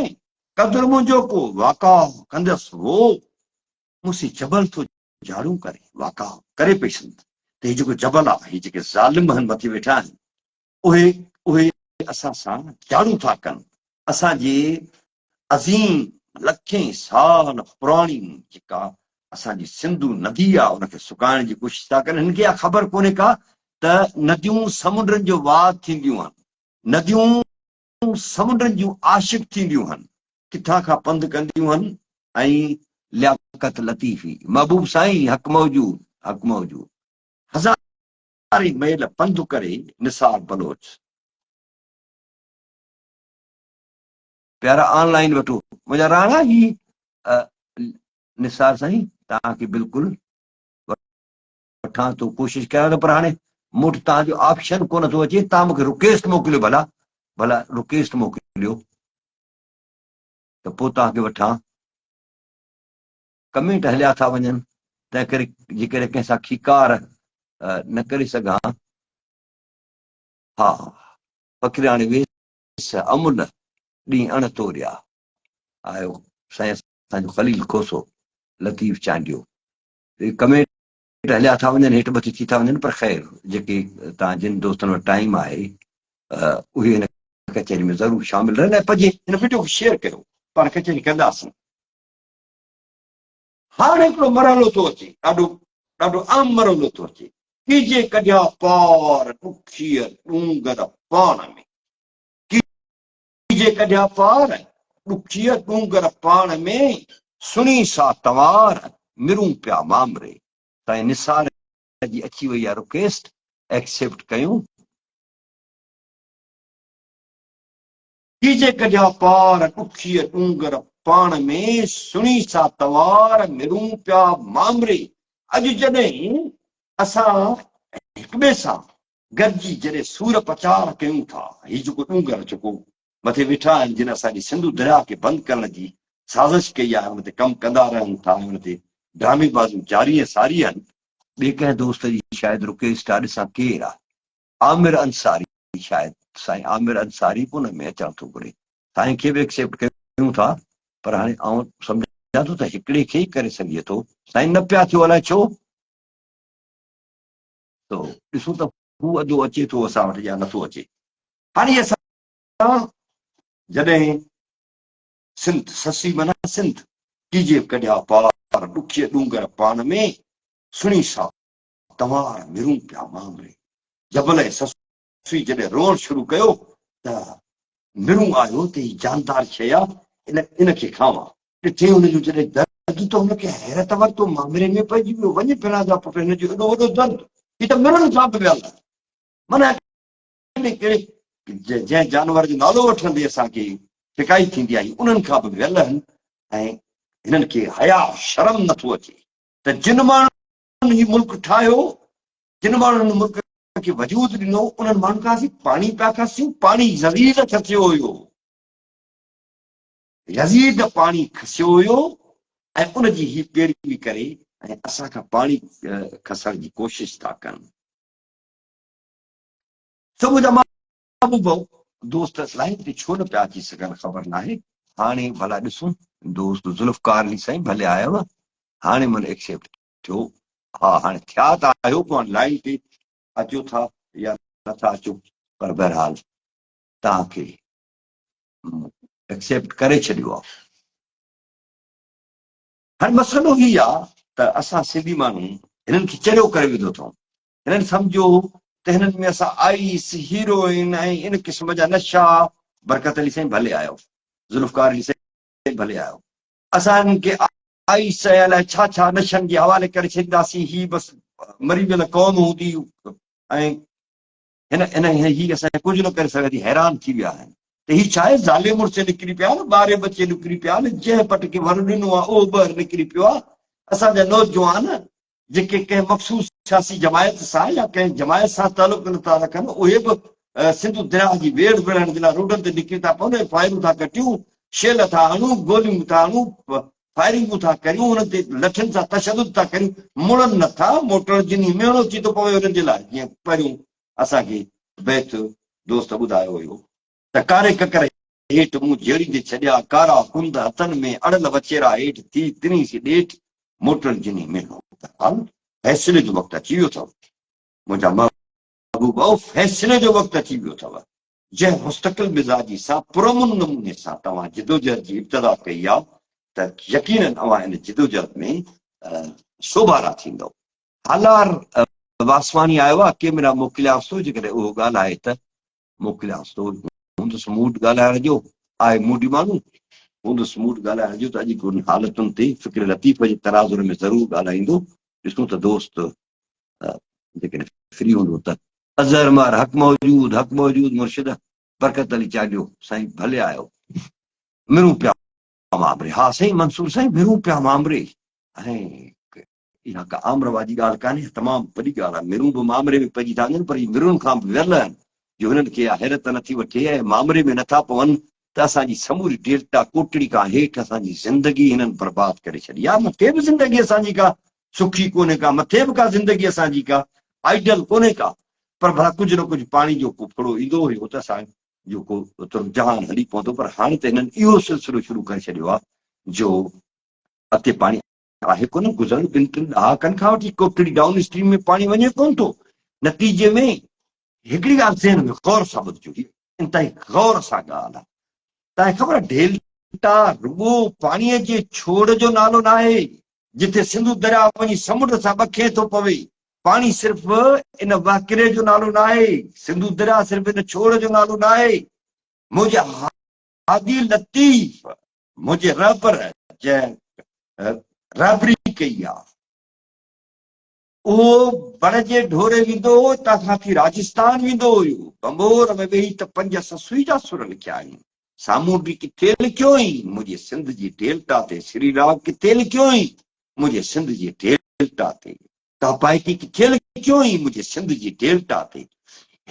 قدر منهنجو ڪو، واڪا ڪندس وو، مون سين جبل ٿو جاڙون ڪري، واڪا ڪري پئي سنڌ ته هي جيڪو جبل آ، هي جيڪي ظالم هن مٿي ويٺا آهن، اهي اهي اسان سان جاڙون ٿا ڪن، اسان جي عظيم لکين سال پراڻي جيڪا اسان جي سنڌو ندي آ، ان کي سڪائڻ جي ڪوشش ٿا ڪن، هن کي اها خبر ڪونهي ڪا ته نديون سمنڊن جو وات ٿينديون آهن، نديون سمنڊن جون عاشق ٿينديون هن، ڪٿان کان پنڌ ڪنديون هن ۽ لياقت لطيفي، محبوب سائين حق موجود، حق موجود، هزارين ميل پنڌ ڪري نثار بلوچ. پيارا آن لائين وٺو منهنجا راڻا هي نثار سائين توهان کي بلڪل وٺان ٿو ڪوشش ڪيان ٿو پر هاڻي مون وٽ توهان جو آپشن ڪونه ٿو اچي توهان مون کي رڪويسٽ موڪليو ڀلا ڀلا رڪويسٽ موڪليو ته پوء توهان کي وٺان ڪمينٽ هليا ٿا وڃن تنهن ڪري جيڪڏهن ڪنهن سان کيڪار نه ڪري سگهان ها فقيراڻي ويس امل ڏينهن اڻ توريا آيو سائين اسان جو خليل کوسو لطيف چانڊيو ڪمينٽ هليا ٿا وڃن هيٺ مٿي ٿي ٿا وڃن پر خير جيڪي تان جن دوستن وٽ ٽائيم آهي اهي هن ڪچهري ۾ ضرور شامل رهن ۽ پنهنجي هن وڊيو کي شيئر ڪيو پاڻ ڪچهري ڪنداسين. هاڻ هڪڙو مرحلو ٿو اچي ڏاڍو ڏاڍو اهم مرحلو ٿو اچي ڪيجي ڪڍيا پار ڏکيء ڏونگر پاڻ ۾. جي ڪڍيا پار، ڏکيء ڏونگر پاڻ ۾، سڻي سا تنوار، مرون پيا مامري. سائين نثار جي اچي وئي آ رڪويسٽ ايڪسيپٽ ڪيون. ڪيجي ڪڍيا پار، ڏکيء ڏونگر پاڻ ۾، سڻي سا تنوار، مرون پيا مامري. اڄ جڏهن اسان هڪٻئي سان گڏجي جڏهن سور پچار ڪيون ٿا، هي جيڪو ڏونگر جيڪو مٿي ويٺا آهن، جن اسان جي سنڌو درياهه کي بند ڪرڻ جي سازش ڪئي آهي، ان تي ڪم ڪندا رهن ٿا ۽ ان تي ڊرامي بازيون جاري ۽ ساري آهن. ٻئي ڪنهن دوست جي شايد رڪويسٽ آ، ڏسان ڪير آ. عامر انصاري شايد سائين عامر انصاري به ان ۾ اچڻ ٿو گهري. سائين کي به ايڪسيپٽ ڪيون ٿا پر هاڻي آئون سمجهان ٿو ته هڪڙي کي ئي ڪري سگهجي ٿو. سائين نه پيا ٿيو الائي ڇو؟ سو ڏسون ته هو ادو اچي ٿو اسان وٽ يا نٿو اچي. هاڻي اسان جڏهن سنڌ سسي معنيٰ سنڌ ڪيجي ڪڍيا پار ڏکيء ڏونگر پاڻ ۾ سڻي سا تنوار مرون پيا مامري جبل ۽ سسئي جڏهن روئڻ شروع ڪيو ته مرون آيو ته هي جاندار شيء آ ان ان کي کاوان. ڏٺي هن جو جڏهن درد ته هن کي حيرت ورتو مامري ۾ پئجي ويو وڃ ڦلا جا پٽ هن جو ايڏو وڏو درد هي ته مرن کان به ويل آهي معنيٰ ڪهڙي ڪهڙي جنهن جانور جو نالو وٺندي اسان کي ڦڪائي ٿيندي آهي انهن کان به ويل آهن ۽ هنن کي حياء شرم نٿو اچي ته جن ماڻهن هي ملڪ ٺاهيو، جن ماڻهن هن ملڪ کي وجود ڏنو، انهن ماڻهن کان اسين پاڻي پيا کسيون، پاڻي يزيد کسيو هيو، يزيد پاڻي کسيو هيو ۽ ان جي هي پيروي ڪري ۽ اسان کان پاڻي کسڻ جي ڪوشش ٿا ڪن. سو منهنجا محبوب دوست لائين تي ڇو نه پيا اچي سگهن خبر ناهي. هاڻي ڀلا ڏسون. دوست ذوالفقار علي سائين ڀلي آيو هاڻي من ايڪسيپٽ ٿيو. ها هاڻي ٿيا ته آهيو پوء هاڻي لائين تي اچو ٿا يا نٿا اچو پر بهرحال توهان کي ايڪسيپٽ ڪري ڇڏيو آهي. هاڻي مسئلو هي آ ته اسان سنڌي ماڻهو هنن کي چريو ڪري وڌو اٿئون. هنن سمجهيو ته هنن ۾ اسان آئيس، هيروئن ۽ ان قسم جا نشا، برڪت علي سائين ڀلي آيو، ذوالفقار علي سائين ڀلي آيو، اسان هنن کي آئيس ۽ الائي ڇا ڇا نشن جي حوالي ڪري ڇڏينداسين، هي بس مري ويل قوم هوندي ۽ هن هن هي اسان کي ڪجهه نه ڪري سگهندي، حيران ٿي ويا آهن ته هي ڇا آهي، زالي مڙسي نڪري پيا آهن، ٻاري ٻچي نڪري پيا آهن، جنهن پٽ کي ور ڏنو آهي اهو ٻهر نڪري پيو آهي، اسان جا نوجوان جيڪي ڪنهن مخصوص سياسي جماعت سان يا ڪنهن جماعت سان تعلق نه ٿا رکن اهي به سنڌو درياهه جي ويڙهه وڙهڻ جي لاء روڊن تي نڪري ٿا پون ۽ فائرون ٿا ڪٽيون، شيل ٿا هڻون، گوليون ٿا هڻون، فائرنگون ٿا ڪريون، انهن تي لٺين سان تشدد ٿا ڪريون، مڙن نه ٿا، موٽڻ جني ميڻو ٿي ٿو پوي انهن جي لاء، جيئن پهريون اسان کي بيت دوست ٻڌايو هيو ته ڪاري ڪڪر هيٺ مون جهيڙيندي ڇڏيا، ڪارا ڪنڌ هٿن ۾ اڙل وچيرا هيٺ ٿي تنهين سي ڏيٺ، موٽڻ جني ميڻو. بهرحال فيصلي جو وقت اچي ويو اٿو منهنجا محبوب، فيصلي جو وقت اچي ويو اٿو. جنهن مستقل مزاجي سان پرامن نموني سان توهان جدوجهد جي ابتدا ڪئي آ ته يقينن اوهان ان جدوجهد ۾ سوڀارا ٿيندؤ. هالار واسواڻي آيو آ ڪيمرا موڪليانس ٿو جيڪڏهن اهو ڳالهائي ته موڪليانس ٿو. هوندس موڊ ڳالهائڻ جو، آهي موڊي ماڻهو، هوندس موڊ ڳالهائڻ جو ته اڄ انهن حالتن تي فڪر لطيف جي تناظر ۾ ضرور ڳالهائيندو. ڏسون ته دوست جيڪڏهن فري هوندو ته. اظهر مهر حق موجود حق موجود مرشد برڪت علي چانڊيو سائين ڀلي آيو مرون پيا مامري ها سائين منصور سائين مرون پيا مامري ۽ اها ڪا عام رواجي ڳالهه ڪانهي تمام وڏي ڳالهه آهي مرون به مامري ۾ پئجي ٿا وڃن پر هي مرون کان به ويل آهن جو هنن کي اها حيرت نٿي وٺي ۽ مامري ۾ نٿا پون ته اسان جي سموري ڊيلٽا ڪوٽڙي کان هيٺ اسان جي زندگي هنن برباد ڪري ڇڏي آهي. مٿي به زندگي اسان جي ڪا سکي ڪونهي ڪا، مٿي به ڪا زندگي اسان جي ڪا آئيڊل ڪونهي ڪا، پر ڀلا ڪجهه نه ڪجهه پاڻي جو ڪو ڦڙو ايندو هيو ته اسان جو ڪو رجحان هلي پوندو، پر هاڻي ته هنن اهو سلسلو شروع ڪري ڇڏيو آهي جو اڳتي پاڻي آهي ڪونه، گذريل ٻن ٽن ڏهاڪن کان وٺي ڪوٽڙي ڊائون اسٽريم ۾ پاڻي وڃي ڪونه ٿو، نتيجي ۾ هڪڙي ڳالهه ذهن ۾ غور سان ٻڌجو، هي انتهائي غور سان ڳالهه آهي. توهان کي خبر آهي ڊيلٽا رڳو پاڻيء جي ڇوڙ جو نالو ناهي، جتي سنڌو درياء وڃي سمنڊ سان ٻکي ٿو پوي. پاڻي صرف ان وهڪري جو نالو ناهي، سنڌو درياء صرف ان ڇوڙ جو نالو ناهي. منهنجي هادي لطيف، منهنجي رهبر جنهن رهبري ڪئي آهي، اهو بڙ جي ڍوري ويندو هو، اتان کان ٿي راجستان ويندو هيو. ڀنڀور ۾ ويهي ته پنج سسئي جا سر لکيا آهن. سامونڊي ڪٿي لکيو هئين؟ منهنجي سنڌ جي ڊيلٽا تي. سري راڳ ڪٿي لکيو هئين؟ منهنجي سنڌ جي ڊيلٽا تي. ڪاپائتي ڪٿي لکيو هئين؟ منهنجي سنڌ جي ڊيلٽا تي.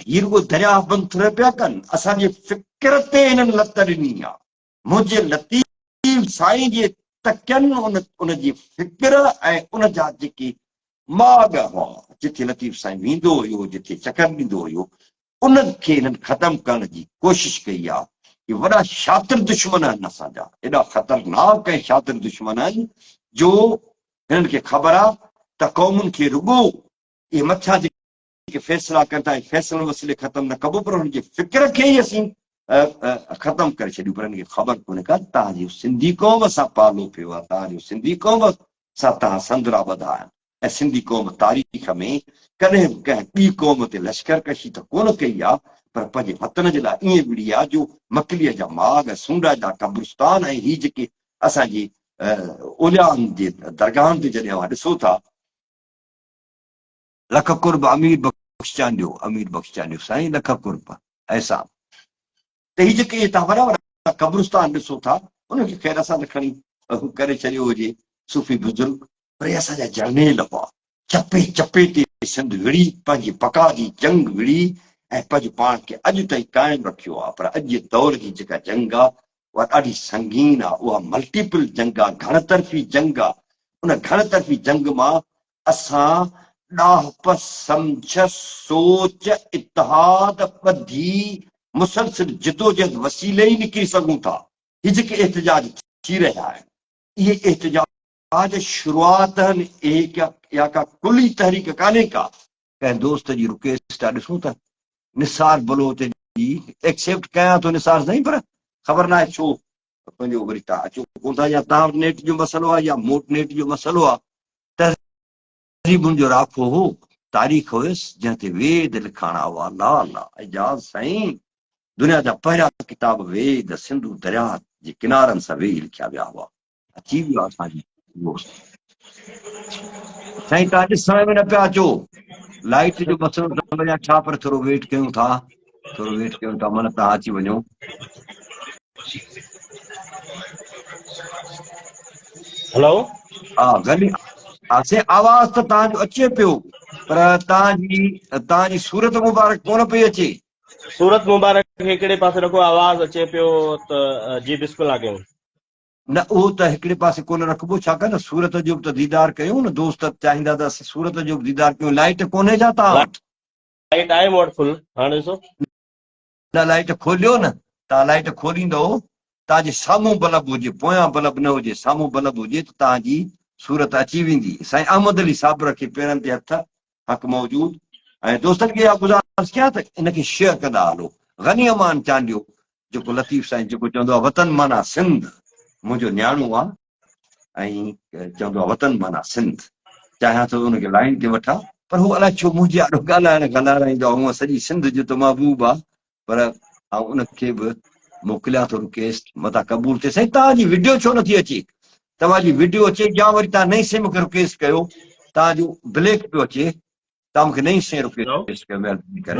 هي رڳو درياهه بند ٿوري پيا ڪن، اسان جي فڪر تي هنن لت ڏني آ. منهنجي لطيف سائين جي تڪين ان جي فڪر ۽ ان جا جيڪي ماڳ هئا، جتي لطيف سائين ويندو هيو، جتي چڪر ڏيندو هيو، انهن کي هنن ختم ڪرڻ جي ڪوشش ڪئي آ. اهي وڏا شاطر دشمن آهن اسان جا، ايڏا خطرناڪ ۽ شاطر دشمن آهن جو هنن کي خبر آ ته قومن کي رڳو اهي مٿيان جيڪي فيصلا ڪن ٿا ۽ فيصلن وسيلي ختم نه ڪبو پر هنن جي فڪر کي ئي اسين ختم ڪري ڇڏيون پر هنن کي خبر ڪونهي ڪا توهان جي سنڌي قوم سان پالو پيو آ، توهان جو سنڌي قوم سان توهان سندرا ٻڌا آهن. ۽ سنڌي قوم تاريخ ۾ ڪڏهن به ڪنهن ٻي قوم تي لشڪر ڪشي ته ڪونه ڪئي آ پر پنهنجي وطن جي لاء ائين وڙهي آ جو مڪليء جا ماڳ، سونڊا جا قبرستان ۽ هي جيڪي اسان جي اوليائن جي درگاهن تي جڏهن اوهان ڏسو ٿا. لک قرب امير بخش چانڊيو امير بخش چانڊيو سائين لک قرب احسان. ته هي جيڪي اهي توهان وڏا وڏا قبرستان ڏسو ٿا انهن کي خير اسان ته کڻي ڪري ڇڏيو هجي صوفي بزرگ پر اهي اسان جا جرنيل هئا چپي چپي تي سنڌ وڙهي پنهنجي بقا جي جنگ وڙهي ۽ پنهنجو پاڻ کي اڄ تائين قائم رکيو آهي پر اڄ جي دور جي جيڪا جنگ آهي اها ڏاڍي سنگين آهي اها ملٽيپل جنگ آهي گهڻ طرفي جنگ آهي ان گهڻ طرفي جنگ مان اسان ڏاهپ، سمجهه، سوچ، اتحاد، ٻڌي، مسلسل جدوجهد وسيلي ئي نڪري سگهون ٿا. هي جيڪي احتجاج ٿي رهيا آهن، اهي احتجاج شروعات آهن، اهي اها ڪا ڪلي تحريڪ ڪانهي ڪا. ڪنهن دوست جي رڪويسٽ آ ڏسون ته نثار بلوچ جي ايڪسيپٽ ڪيان ٿو نثار سائين پر خبر ناهي ڇو پنهنجو وري تان اچو ڪون ٿا يا تان وٽ نيٽ جو مسئلو آ يا مون وٽ نيٽ جو مسئلو آ. تهذيبن جو راکو هو، تاريخ هيس جنهن تي ويد لکاڻا هئا. لا لا اعجاز سائين دنيا جا پهريان ڪتاب ويد سنڌو درياهه جي ڪنارن سان ويهي لکيا ويا هئا. اچي ويو اسان جي دوست. سائين توهان ڏسڻ ۾ نه پيا اچو. لائيٽ جو مسئلو اٿو يا ڇا پر ٿورو ويٽ ڪيون ٿا. ٿورو ويٽ ڪيون ٿا من توهان اچي وڃو. هلو. ها غني ها سائين آواز ته توهان جو اچي پيو پر توهان جي توهان جي صورت مبارڪ ڪونه پئي اچي. صورت مبارڪ کي ڪهڙي پاسي رکو آواز اچي پيو ته جي بسم الله ڪيون. نه اهو ته هڪڙي پاسي ڪونه رکبو ڇاڪاڻ ته صورت جو به ته ديدار ڪيون نه دوست چاهيندا ته اسين صورت جو به ديدار ڪيون لائيٽ ڪونهي ڇا توهان وٽ؟ لائيٽ آهي مون وٽ فل هاڻ ڏسو. نه لائيٽ کوليو نه توهان لائيٽ کوليندؤ توهان جي سامهون بلب هجي پويان بلب نه هجي سامهون بلب هجي ته توهان جي صورت اچي ويندي سائين احمد علي صابر کي پيرن تي هٿ حق موجود ۽ دوستن کي اها گذارش ڪيان ته ان کي شيئر ڪندا هلو غني امان چانڊيو جيڪو لطيف سائين جيڪو چوندو آهي وطن معنيٰ سنڌ منهنجو نياڻو آهي ۽ چوندو آهي وطن معنيٰ سنڌ چاهيان ٿو ان کي لائين تي وٺان پر هو الائي ڇو منهنجي آڏو ڳالهائڻ کان لارائيندو آهي هونء سڄي سنڌ جو ته محبوب آهي پر آئون ان کي به موڪليان ٿو رڪويسٽ متان قبول ٿئي سائين توهان جي وڊيو ڇو نٿي اچي توهان جي وڊيو اچي يا وري توهان نئين سم کي رڪويسٽ ڪيو توهان جو بليڪ پيو اچي توهان مونکي نئين سم رڪويسٽ ڪيو مهرباني ڪري.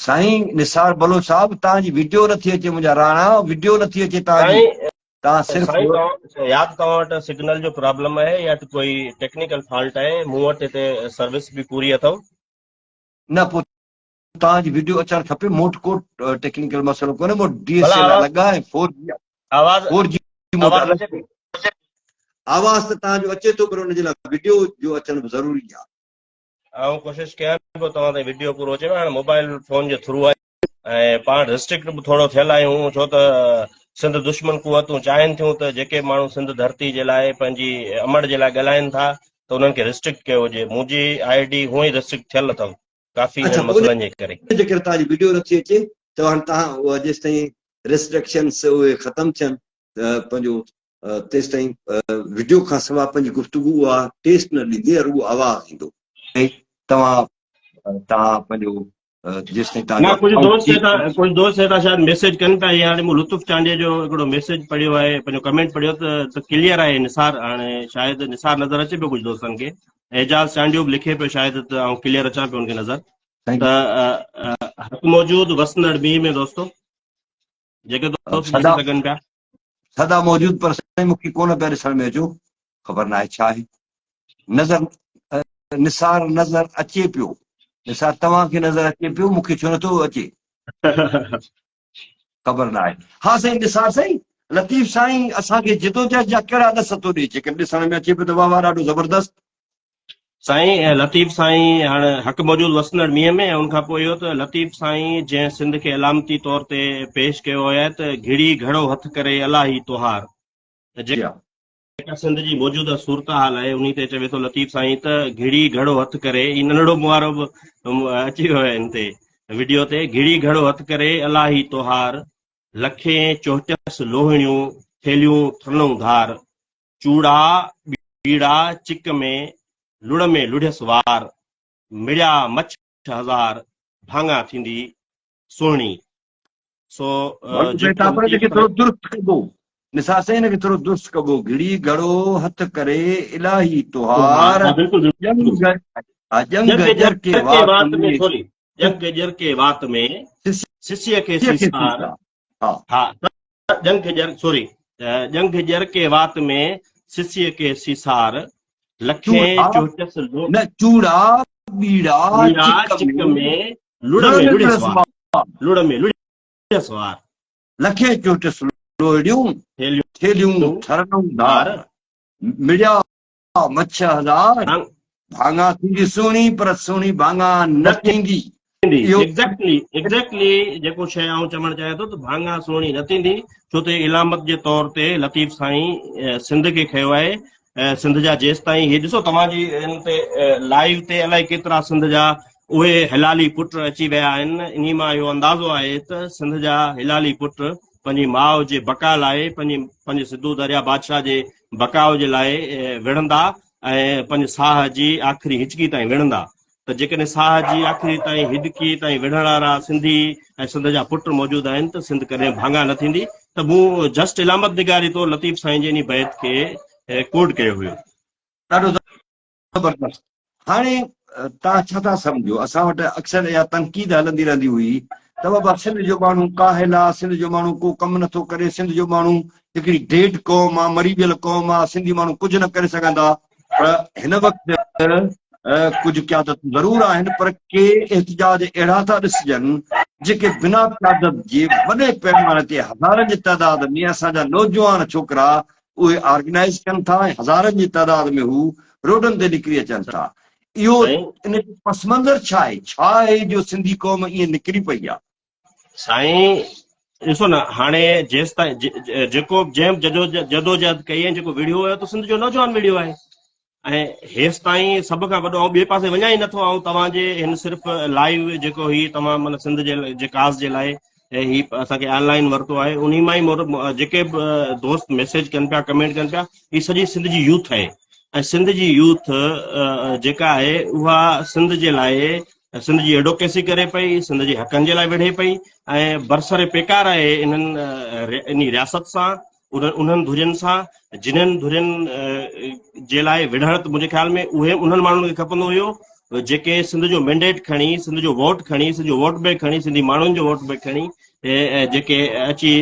سائين نثار بلوچ صاحب توهان جي وڊيو نٿي اچي منهنجا راڻا وڊيو نٿي اچي توهان جي توهان صرف سائين يا ته توهان وٽ سگنل جو پرابلم آهي يا ته ڪوئي ٽيڪنيڪل فالٽ آهي مون وٽ هتي سروس به پوري اٿو. نه پوء توهان جي وڊيو اچڻ کپي مون وٽ ڪو ٽيڪنيڪل مسئلو ڪونهي مون وٽ ڊي ايس ايل الڳ آهي ۽ فور جي آواز فور جي مون وٽ الڳ آواز ته توهان جو اچي ٿو پر ان جي لاء وڊيو جو اچڻ به ضروري آهي. آئون ڪوشش ڪيان پيو توهان تائين وڊيو پورو اچي هاڻي موبائل فون جي ٿرو آهي ۽ پاڻ ريسٽرڪٽ به ٿورو ٿيل آهيون ڇو ته سنڌ دشمن قوتون چاهين ٿيون ته جيڪي ماڻهو سنڌ ڌرتي جي لاء پنهنجي امڙ جي لاء ڳالهائين ٿا ته انهن کي ريسٽرڪٽ ڪيو وڃي منهنجي I D هونئن ئي ريسٽرڪٽ ٿيل اٿم ڪافي انهن مسئلن جي ڪري. جي ڪري توهان جي وڊيو نٿي اچي ته هاڻي توهان اها جيستائين ريسٽرڪشنس اهي ختم ٿين ته پنهنجو تيستائين وڊيو کان سواء پنهنجي گفتگو اها ٽيسٽ نه ڏيندي رڳو آواز ايندو ۽ توهان توهان پنهنجو جيستائين توهان نه ڪجهه دوست هتان ڪجهه دوست هتان شايد ميسيج ڪن پيا هاڻي مون لطف چانڊيي جو هڪڙو ميسيج پڙهيو آهي پنهنجو ڪمينٽ پڙهيو ته ڪليئر آهي نثار هاڻي شايد نثار نظر اچي پيو ڪجهه دوستن کي اعجاز چانڊيو به لکي پيو شايد ته آئون ڪليئر اچان پيو ان کي نظر ته حق موجود وسندڙ مينهن ۾ دوستو جيڪي دوست ڏسي سگهن پيا سدا موجود پر سائين مونکي ڪونه پيا ڏسڻ ۾ اچو خبر ناهي ڇا آهي نظر نثار نظر اچي پيو نثار توهان کي نظر اچي پيو مونکي ڇو نٿو اچي خبر ناهي ها سائين نثار سائين لطيف سائين اسان کي جدوجهد جا ڪهڙا ڏس ٿو ڏي جيڪڏهن ڏسڻ ۾ اچي پيو ته واهه واهه ڏاڍو زبردست. سائين لطيف سائين هاڻ حق موجود وسندڙ مينهن ۾ ۽ ان کان پوء اهو ته لطيف سائين جنهن سنڌ کي علامتي طور تي پيش ڪيو آهي ته گهڙي گهڙو هٿ ڪري الاهي توهار ته جي ها. جيڪا سنڌ جي موجوده صورتحال آهي انهي تي چوي ٿو لطيف سائين ته گهڙي گهڙو هٿ ڪري هي ننڍڙو مون وارو به اچي ويو آهي هن تي وڊيو تي گهڙي گهڙو هٿ ڪري الاهي توهار لکين چوهٽيس لوهڻيون ٿيلهيون ٿرنئون ڌار چوڙا ٻيڙا چڪ ۾ لڙ ۾ لڙهيس وار مڙيا مڇ 6000 ڀاڱا ٿيندي سهڻي سو جيڪو ان کي ٿورو درست ڪبو نثار سائين ان کي ٿورو درست ڪبو گهڙي گهڙو هٿ ڪري الاهي توهار جنگ ڄرڪي وات ۾ سوري جنگ ڄرڪي وات ۾ سسيء کي سيسار ها جنگ ڄر سوري جنگ ڄرڪي وات ۾ سسيء کي سيسار لکين چوٽس نه چوڙا ٻيڙا چڪ ۾ لڙ ۾ لڙيس وار لڙ ۾ لڙيس وار. لکين چوٽس لوهڙيون ٿيلهيون ٿرنئون ڌار. مڙيا مڇ هزار ڀاڱا ٿيندي سهڻي پر سهڻي ڀاڱا نه ٿيندي. ايگزيڪٽلي ايگزيڪٽلي جيڪو شيء آئون چوڻ چاهيان ٿو ته ڀاڱا سهڻي نه ٿيندي ڇو ته علامت جي طور تي لطيف سائين سنڌ کي کنيو آهي سنڌ جا جيستائين هي ڏسو توهان جي ان تي لائيو تي الائي ڪيترا سنڌ جا اهي حلالي پٽ اچي ويا آهن انهي مان اهو اندازو آهي ته سنڌ جا حلالي پٽ پنهنجي ماء جي بقا لاء پنهنجي پنهنجي سنڌو دريا بادشاهه جي بقاء جي لاء وڙهندا ۽ پنهنجي ساهه جي آخري هچڪي تائين وڙهندا ته جيڪڏهن ساهه جي آخري تائين هڏڪي تائين وڙهڻ وارا سنڌي ۽ سنڌ جا پٽ موجود آهن ته سنڌ ڪڏهن ڀاڱا نه ٿيندي ته مون جسٽ علامت نگاري طور لطيف سائين جي انهي بيت کي ڪوڊ ڪيو هيو. ڏاڍو زبردست. هاڻي توهان ڇا ٿا سمجهو اسان وٽ اڪثر اها تنقيد هلندي رهندي هئي ته بابا سنڌ جو ماڻهو ڪاهل آ، سنڌ جو ماڻهو ڪو ڪم نٿو ڪري، سنڌ جو ماڻهو هڪڙي ڊيڊ قوم آ، مري ويل قوم آ، سنڌي ماڻهو ڪجهه نه ڪري سگهندا پر هن وقت ڪجهه قيادتون ضرور آهن پر ڪي احتجاج اهڙا ٿا ڏسجن جيڪي بنا قيادت جي وڏي پيماني تي هزارن جي تعداد ۾ اسان جا نوجوان ڇوڪرا اهي آرگنائيز ڪن ٿا ۽ هزارن جي تعداد ۾ هو روڊن تي نڪري اچن ٿا اهو ان جو پس منظر ڇا آهي ڇا آهي جو سنڌي قوم ائين نڪري پئي آهي؟ سائين ڏسو نه هاڻي جيستائين جيڪو جنهن جدوجهد ڪئي ۽ جيڪو وڙهيو هيو ته سنڌ جو نوجوان وڙهيو آهي ۽ هيستائين سڀ کان وڏو آئون ٻئي پاسي وڃان ئي نٿو آئون توهان جي هن صرف لائيو جيڪو هي توهان معنيٰ سنڌ جي جي ڪاز جي لاء هي اسان کي آن لائن ورتو آهي انهي مان ئي جيڪي به دوست ميسيج ڪن پيا ڪمينٽ ڪن پيا هي سڄي سنڌ جي يوٿ آهي ۽ سنڌ جي يوٿ جيڪا آهي اها سنڌ جي لاء سنڌ جي ايڊوڪيسي ڪري پئي، سنڌ جي حقن جي لاء وڙهي پئي ۽ برسر پيڪار آهي انهن انهي رياست سان انهن ڌرين سان جنهن ڌرين جي لاء وڙهڻ ته منهنجي خيال ۾ اهي انهن ماڻهن کي کپندو هيو جيڪي سنڌ جو مينڊيٽ کڻي سنڌ جو ووٽ کڻي سنڌ جو ووٽ بينڪ کڻي سنڌي ماڻهن جو ووٽ بينڪ کڻي جيڪي اچي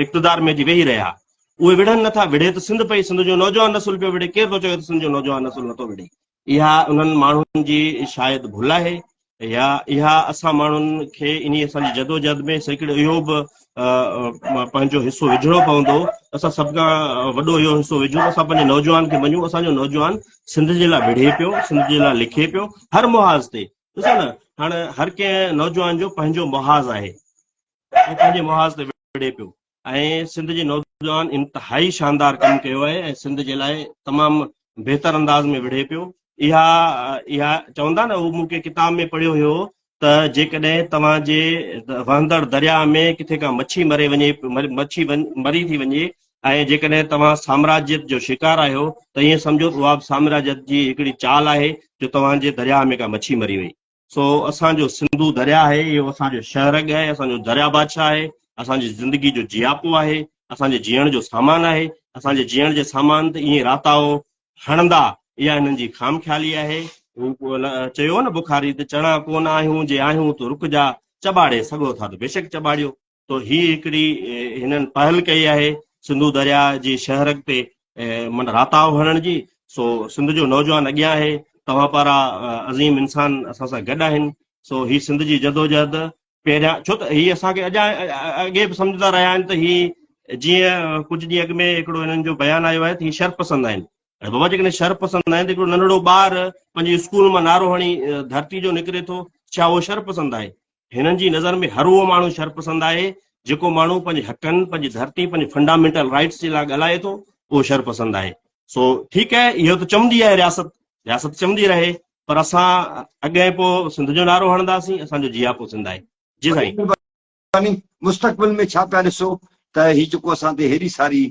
اقتدار ۾ اچي ويهي رهيا اهي وڙهن نٿا وڙهي ته سنڌ پئي سنڌ جو نوجوان نسل پيو وڙهي ڪير ٿو چوي ته سنڌ جو نوجوان نسل نٿو وڙهي اها انهن ماڻهن جي شايد ڀل آهي يا اها اسان ماڻهن کي انهي اسان جي جدوجهد ۾ سيڪڙي اهو به پنهنجو حصو وجهڻو پوندو اسان سڀ کان وڏو اهو حصو وجهون اسان پنهنجي نوجوان کي مڃون اسان جو نوجوان سنڌ جي لاء وڙهي پيو سنڌ جي لاء لکي پيو هر محاذ تي ڏسو نه هاڻ هر ڪنهن نوجوان جو پنهنجو محاذ آهي ۽ پنهنجي محاذ تي وڙهي پيو ۽ سنڌ جي نوجوان انتهائي شاندار ڪم ڪيو آهي ۽ سنڌ جي لاء تمام بهتر انداز ۾ وڙهي پيو اها اها چوندا نه هو مون ڪنهن ڪتاب ۾ پڙهيو هيو ته جيڪڏهن توهان جي وهندڙ درياء ۾ ڪٿي ڪا مڇي مري وڃي مڇي مري ٿي وڃي ۽ جيڪڏهن توهان سامراجيت جو شڪار آهيو ته ائين سمجهو ته اها به سامراجيت جي هڪڙي چال آهي جو توهان جي درياء ۾ ڪا مڇي مري وئي سو اسان جو سنڌو درياء آهي، اهو اسان جو شهرڳ آهي، اسان جو درياء بادشاهه آهي، اسان جي زندگي جو جياپو آهي، اسان جي جيئڻ جو سامان آهي، اسان جي جيئڻ جي سامان تي ائين راتاهو هڻندا، اها هنن جي خام خيالي آهي. هو چيو هو نه بخاري ته چڻا ڪونه آهيون، جي آهيون ته رڪ جا، چٻاڙي سگهو ٿا ته بيشڪ چٻاڙيو. تو هي هڪڙي هنن پهل ڪئي آهي سنڌو درياء جي شهرڳ تي من راتاهو هڻڻ جي، سو سنڌ جو نوجوان اڳيان آهي، توهان پارا عظيم انسان اسان سان گڏ آهن، سو هي سنڌ جي جدوجهد پهريان ڇو ته هي اسان کي اڄا اڳي به سمجهندا رهيا آهن ته هي جيئن ڪجهه ڏينهن اڳ ۾ هڪڙو هنن جو بيان آيو آهي ته هي شرپسند آهن. اڙي بابا جيڪڏهن شر پسند آهن ته هڪڙو ننڍڙو ٻار پنهنجي اسڪول مان نعرو هڻي ڌرتي جو نڪري ٿو، ڇا اهو شر پسند آهي؟ هنن جي نظر ۾ هر اهو ماڻهو شر پسند آهي جيڪو ماڻهو پنهنجي حقن، پنهنجي ڌرتي، پنهنجي فنڊامينٽل رائٽس جي لاء ڳالهائي ٿو اهو شر پسند آهي. سو ٺيڪ آهي اهو ته چوندي آهي رياست، رياست چوندي رهي پر اسان اڳ ۽ پوء سنڌ جو نعرو هڻنداسين، اسان جو جياپو سنڌ آهي. جي سائين. مهرباني. مستقبل ۾ ڇا پيا ڏسو ته هي جيڪو اسان تي هيڏي ساري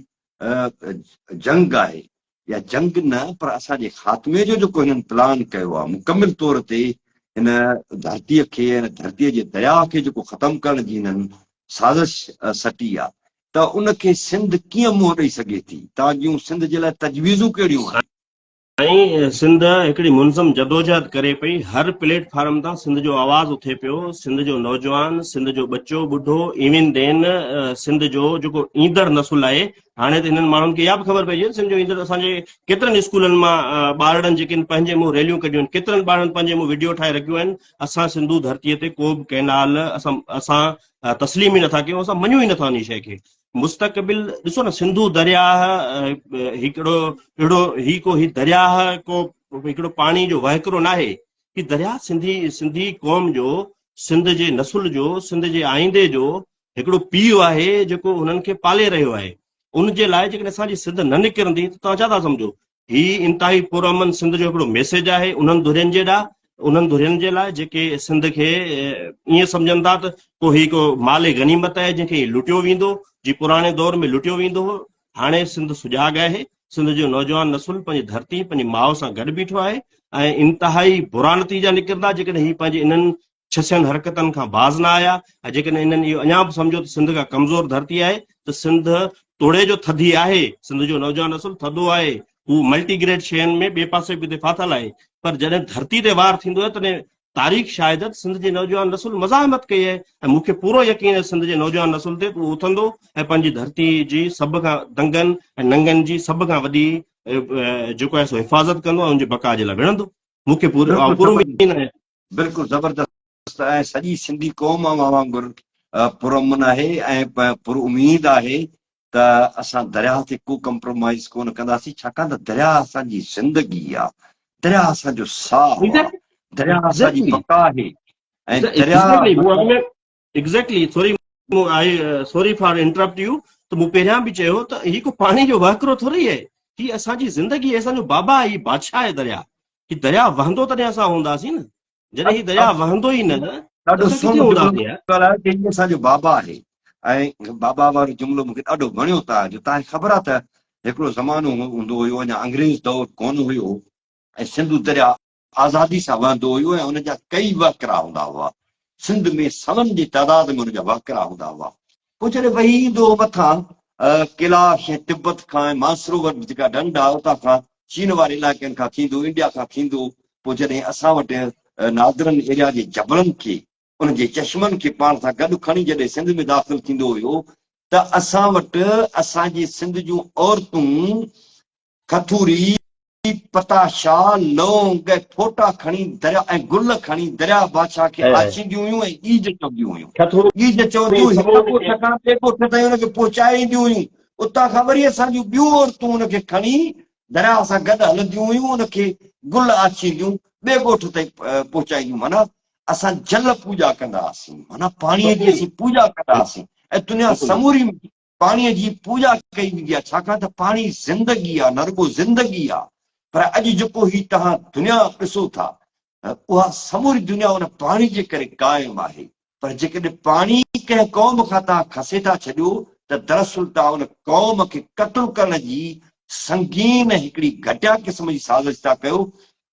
جنگ آهي يا جنگ نه پر اسان جي خاتمي جو جيڪو هنن پلان ڪيو آهي مڪمل طور تي هن ڌرتيء کي هن ڌرتيء جي درياء کي جيڪو ختم ڪرڻ جي هنن سازش سٽي آهي ته ان کي سنڌ ڪيئن منهن ڏئي سگهي ٿي؟ توهان جون سنڌ جي لاء تجويزون ڪهڙيون آهن؟ سائين سنڌ هڪڙي منظم جدوجهد ڪري پئي، هر پليٽ فارم تان سنڌ جو آواز اٿي پيو، سنڌ جو نوجوان، سنڌ جو ٻچو، ٻڍو، ايون دين سنڌ جو جيڪو ايندڙ نسل آهي، هاڻي ته هنن ماڻهن کي اها به خبر پئجي وئي سنڌ جو ايندڙ اسان جي ڪيترن اسڪولن مان ٻارڙن جيڪي پنهنجي منهن ريليون ڪڍيون آهن، ڪيترن ٻارڙن پنهنجي منهن وڊيو ٺاهي رکيون آهن، اسان سنڌو ڌرتي تي ڪو به ڪئنال اسان اسان تسليم ئي نٿا ڪيون، اسان مڃون ئي نٿا انهي شيء کي. مستقبل ڏسو نه سنڌو درياهه هڪڙو اهڙو هي ڪو هي درياهه ڪو هڪڙو پاڻي جو وهڪرو ناهي هي درياهه سنڌي سنڌي قوم جو سنڌ جي نسل جو سنڌ جي آئيندي جو هڪڙو پيء آهي جيڪو هنن کي پالي رهيو آهي ان جي لاء جيڪڏهن اسان جي سنڌ نه نڪرندي ته توهان ڇا ٿا سمجهو هي انتهائي پرامن سنڌ جو هڪڙو ميسيج آهي انهن ڌرين جي ڏانهن، انهن ڌرين جي لاء جيڪي سنڌ کي ائين سمجهن ٿا ته ڪو هي ڪو مال غنيمت آهي جنهن کي لٽيو ويندو، جي پراڻي دور ۾ لٽيو ويندو هو. هاڻي سنڌ سجاڳ آهي، سنڌ جو نوجوان نسل پنهنجي ڌرتي، پنهنجي ماء سان گڏ بيٺو آهي ۽ انتهائي برا نتيجا نڪرندا جيڪڏهن هي پنهنجي انهن ڇسين حرڪتن کان باز نه آيا ۽ جيڪڏهن انهن اهو اڃا به سمجهيو ته سنڌ ڪا ڪمزور ڌرتي آهي ته سنڌ توڙي جو ٿڌي آهي، سنڌ جو نوجوان نسل ٿڌو آهي، هو ملٽي گريڊ شين ۾ ٻئي پاسي به ڪٿي ڦاٿل آهي پر جڏهن ڌرتي تي وار ٿيندو آهي تڏهن تاريخ شاهد آهي ته سنڌ جي نوجوان نسل مزاحمت ڪئي آهي ۽ مون کي پورو يقين آهي سنڌ جي نوجوان نسل تي ته اهو اٿندو ۽ پنهنجي ڌرتي جي سڀ کان دنگن ۽ ننگن جي سڀ کان وڏي جيڪو آهي سو حفاظت ڪندو ۽ ان جي بقا جي لاء وڙهندو مون کي پورو اميد آهي. بلڪل زبردست ۽ سڄي سنڌي قوم اوهان وانگر پرامن آهي ۽ پر اميد آهي ته اسان درياهه تي ڪو ڪمپرومائز ڪونه ڪنداسين ڇاڪاڻ ته درياهه اسان جي زندگي آ درياهه اسان جو ساهه آ درياهه اسان جي بقا آهي ۽ درياهه exactly sorry I sorry for interrupt you ته مون پهريان به چيو ته هي ڪو پاڻي جو وهڪرو ٿوري آهي هي اسان جي زندگي آهي اسان جو بابا آهي هي بادشاهه آهي درياء هي درياء وهندو تڏهن اسان هونداسين نه جڏهن هي درياء وهندو ئي نه ڏاڍو سهڻو جملو ڳالهايو ته هي اسان جو بابا آهي ۽ بابا وارو جملو مونکي ڏاڍو وڻيو تان جو تان کي خبر آهي ته هڪڙو زمانو هوندو هيو اڃا انگريز دور ڪونه هيو ۽ سنڌو درياء آزادي سان وهندو هيو ۽ ان جا ڪئي وهڪرا هوندا هئا. سنڌ ۾ سون جي تعداد ۾ ان جا وهڪرا هوندا هئا. پوء جڏهن وهي ايندو هو مٿان ڪيلاش ۽ تبت کان ۽ مانسروور جيڪا ڍنڍ آهي اتان کان چين واري علائقن کان ٿيندو انڊيا کان ٿيندو پوء جڏهن اسان وٽ نادرن ايريا جي جبلن کي ان جي چشمن کي پاڻ سان گڏ کڻي جڏهن سنڌ ۾ داخل ٿيندو هيو ته اسان وٽ اسان جي سنڌ جون عورتون کٿوري، پتاشا، لونگ ۽ ڦوٽا کڻي درياء ۽ گل کڻي درياء بادشاهه کي آڇينديون هيون ۽ ڳيج چونديون هيون. ڳيج چونديون هڪ ڳوٺ کان ٻئي ڳوٺ تائين ان کي پهچائي اينديون هيون. اتان کان وري اسان جون ٻيون عورتون ان کي کڻي درياء سان گڏ هلنديون هيون، ان کي گل آڇينديون ٻئي ڳوٺ تائين پهچائينديون. معنيٰ اسان جل پوڄا ڪندا هئاسين، معنيٰ پاڻيء جي اسين پوڄا ڪندا هئاسين ۽ دنيا سموري پاڻيء جي پوڄا ڪئي ويندي آهي، ڇاڪاڻ ته پاڻي زندگي آهي، نه رڳو زندگي آهي پر اڄ جيڪو هي توهان دنيا ڏسو ٿا، اها سموري دنيا ان پاڻي جي ڪري قائم آهي، پر جيڪڏهن پاڻي ڪنهن قوم کان توهان کسي ٿا ڇڏيو ته دراصل توهان ان قوم کي قتل ڪرڻ جي سنگين هڪڙي گهٽيا قسم جي سازش ٿا ڪيو،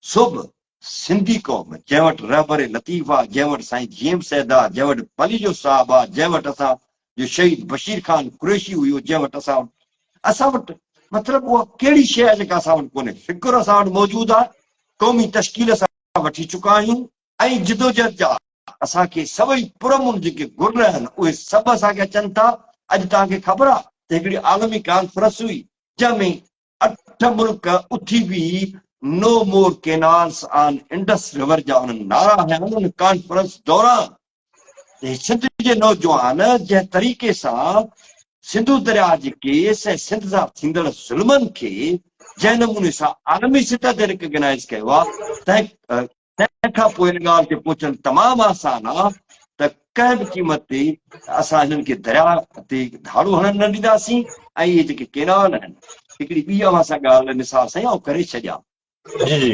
سو به سنڌي قوم جنهن وٽ رهبر لطيف آ، جنهن وٽ سائين جي ايم سيد آ، جنهن وٽ پليجو صاحب آ، جنهن وٽ اسان جو شهيد بشير خان قريشي هيو، جنهن وٽ اسان وٽ اسان وٽ مطلب اها ڪهڙي شيء آ جيڪا اسان وٽ ڪونهي، فڪر اسان وٽ موجود آ، قومي تشڪيل اسان وٺي چڪا آهيون ۽ جدوجهد جا اسان کي سڀئي پرامن جيڪي گر آهن اهي سڀ اسان کي اچن ٿا، اڄ توهان کي خبر آ ته هڪڙي عالمي ڪانفرنس هئي جنهن ۾ اٺ ملڪ اٿي بيهي no more canals on Indus river جا انهن نعرا هنيا آهن ان ڪانفرنس دوران ته سنڌ جي نوجوان جنهن طريقي سان سنڌو درياهه جي ڪيس ۽ سنڌ سان ٿيندڙ ظلمن کي جنهن نموني سان عالمي سطح تي ريڪگنائيز ڪيو آهي، تنهن تنهن کان پوء ان ڳالهه تي پهچڻ تمام آسان آهي ته ڪنهن به قيمت تي اسان هنن کي درياء تي ڌاڙو هڻڻ نه ڏينداسين ۽ اهي جيڪي ڪينال آهن، هڪڙي ٻي اوهان سان ڳالهه نثار سائين آئون ڪري ڇڏيان. جي جي.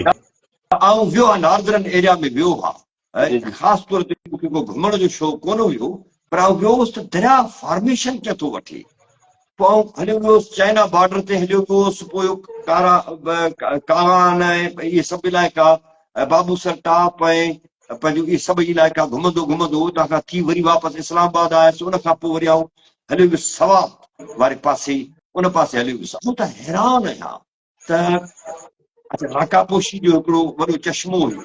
آئون ويو هان ناردرن ايريا ۾ ويو هان خاص طور تي مون کي ڪو گهمڻ جو شوق ڪونه هيو پر آئون ويو هوس ته درياء فارميشن ڪيئن ٿو وٺي. پوء آئون هليو ويو هوس چائنا بارڊر تي هليو ويو هوس پوء ڪارا ڪاغان ۽ اهي سڀ علائقا بابو سر ٽاپ ۽ پنهنجو اهي سڀ علائقا گهمندو گهمندو اتان کان ٿي وري واپس اسلام آباد آيس ان کان پوء وري آئون هليو ويس سوات واري پاسي ان پاسي هليو ويس آئون ته حيران آهيان ته اچا راڪاپوشي جو هڪڙو وڏو چشمو هيو.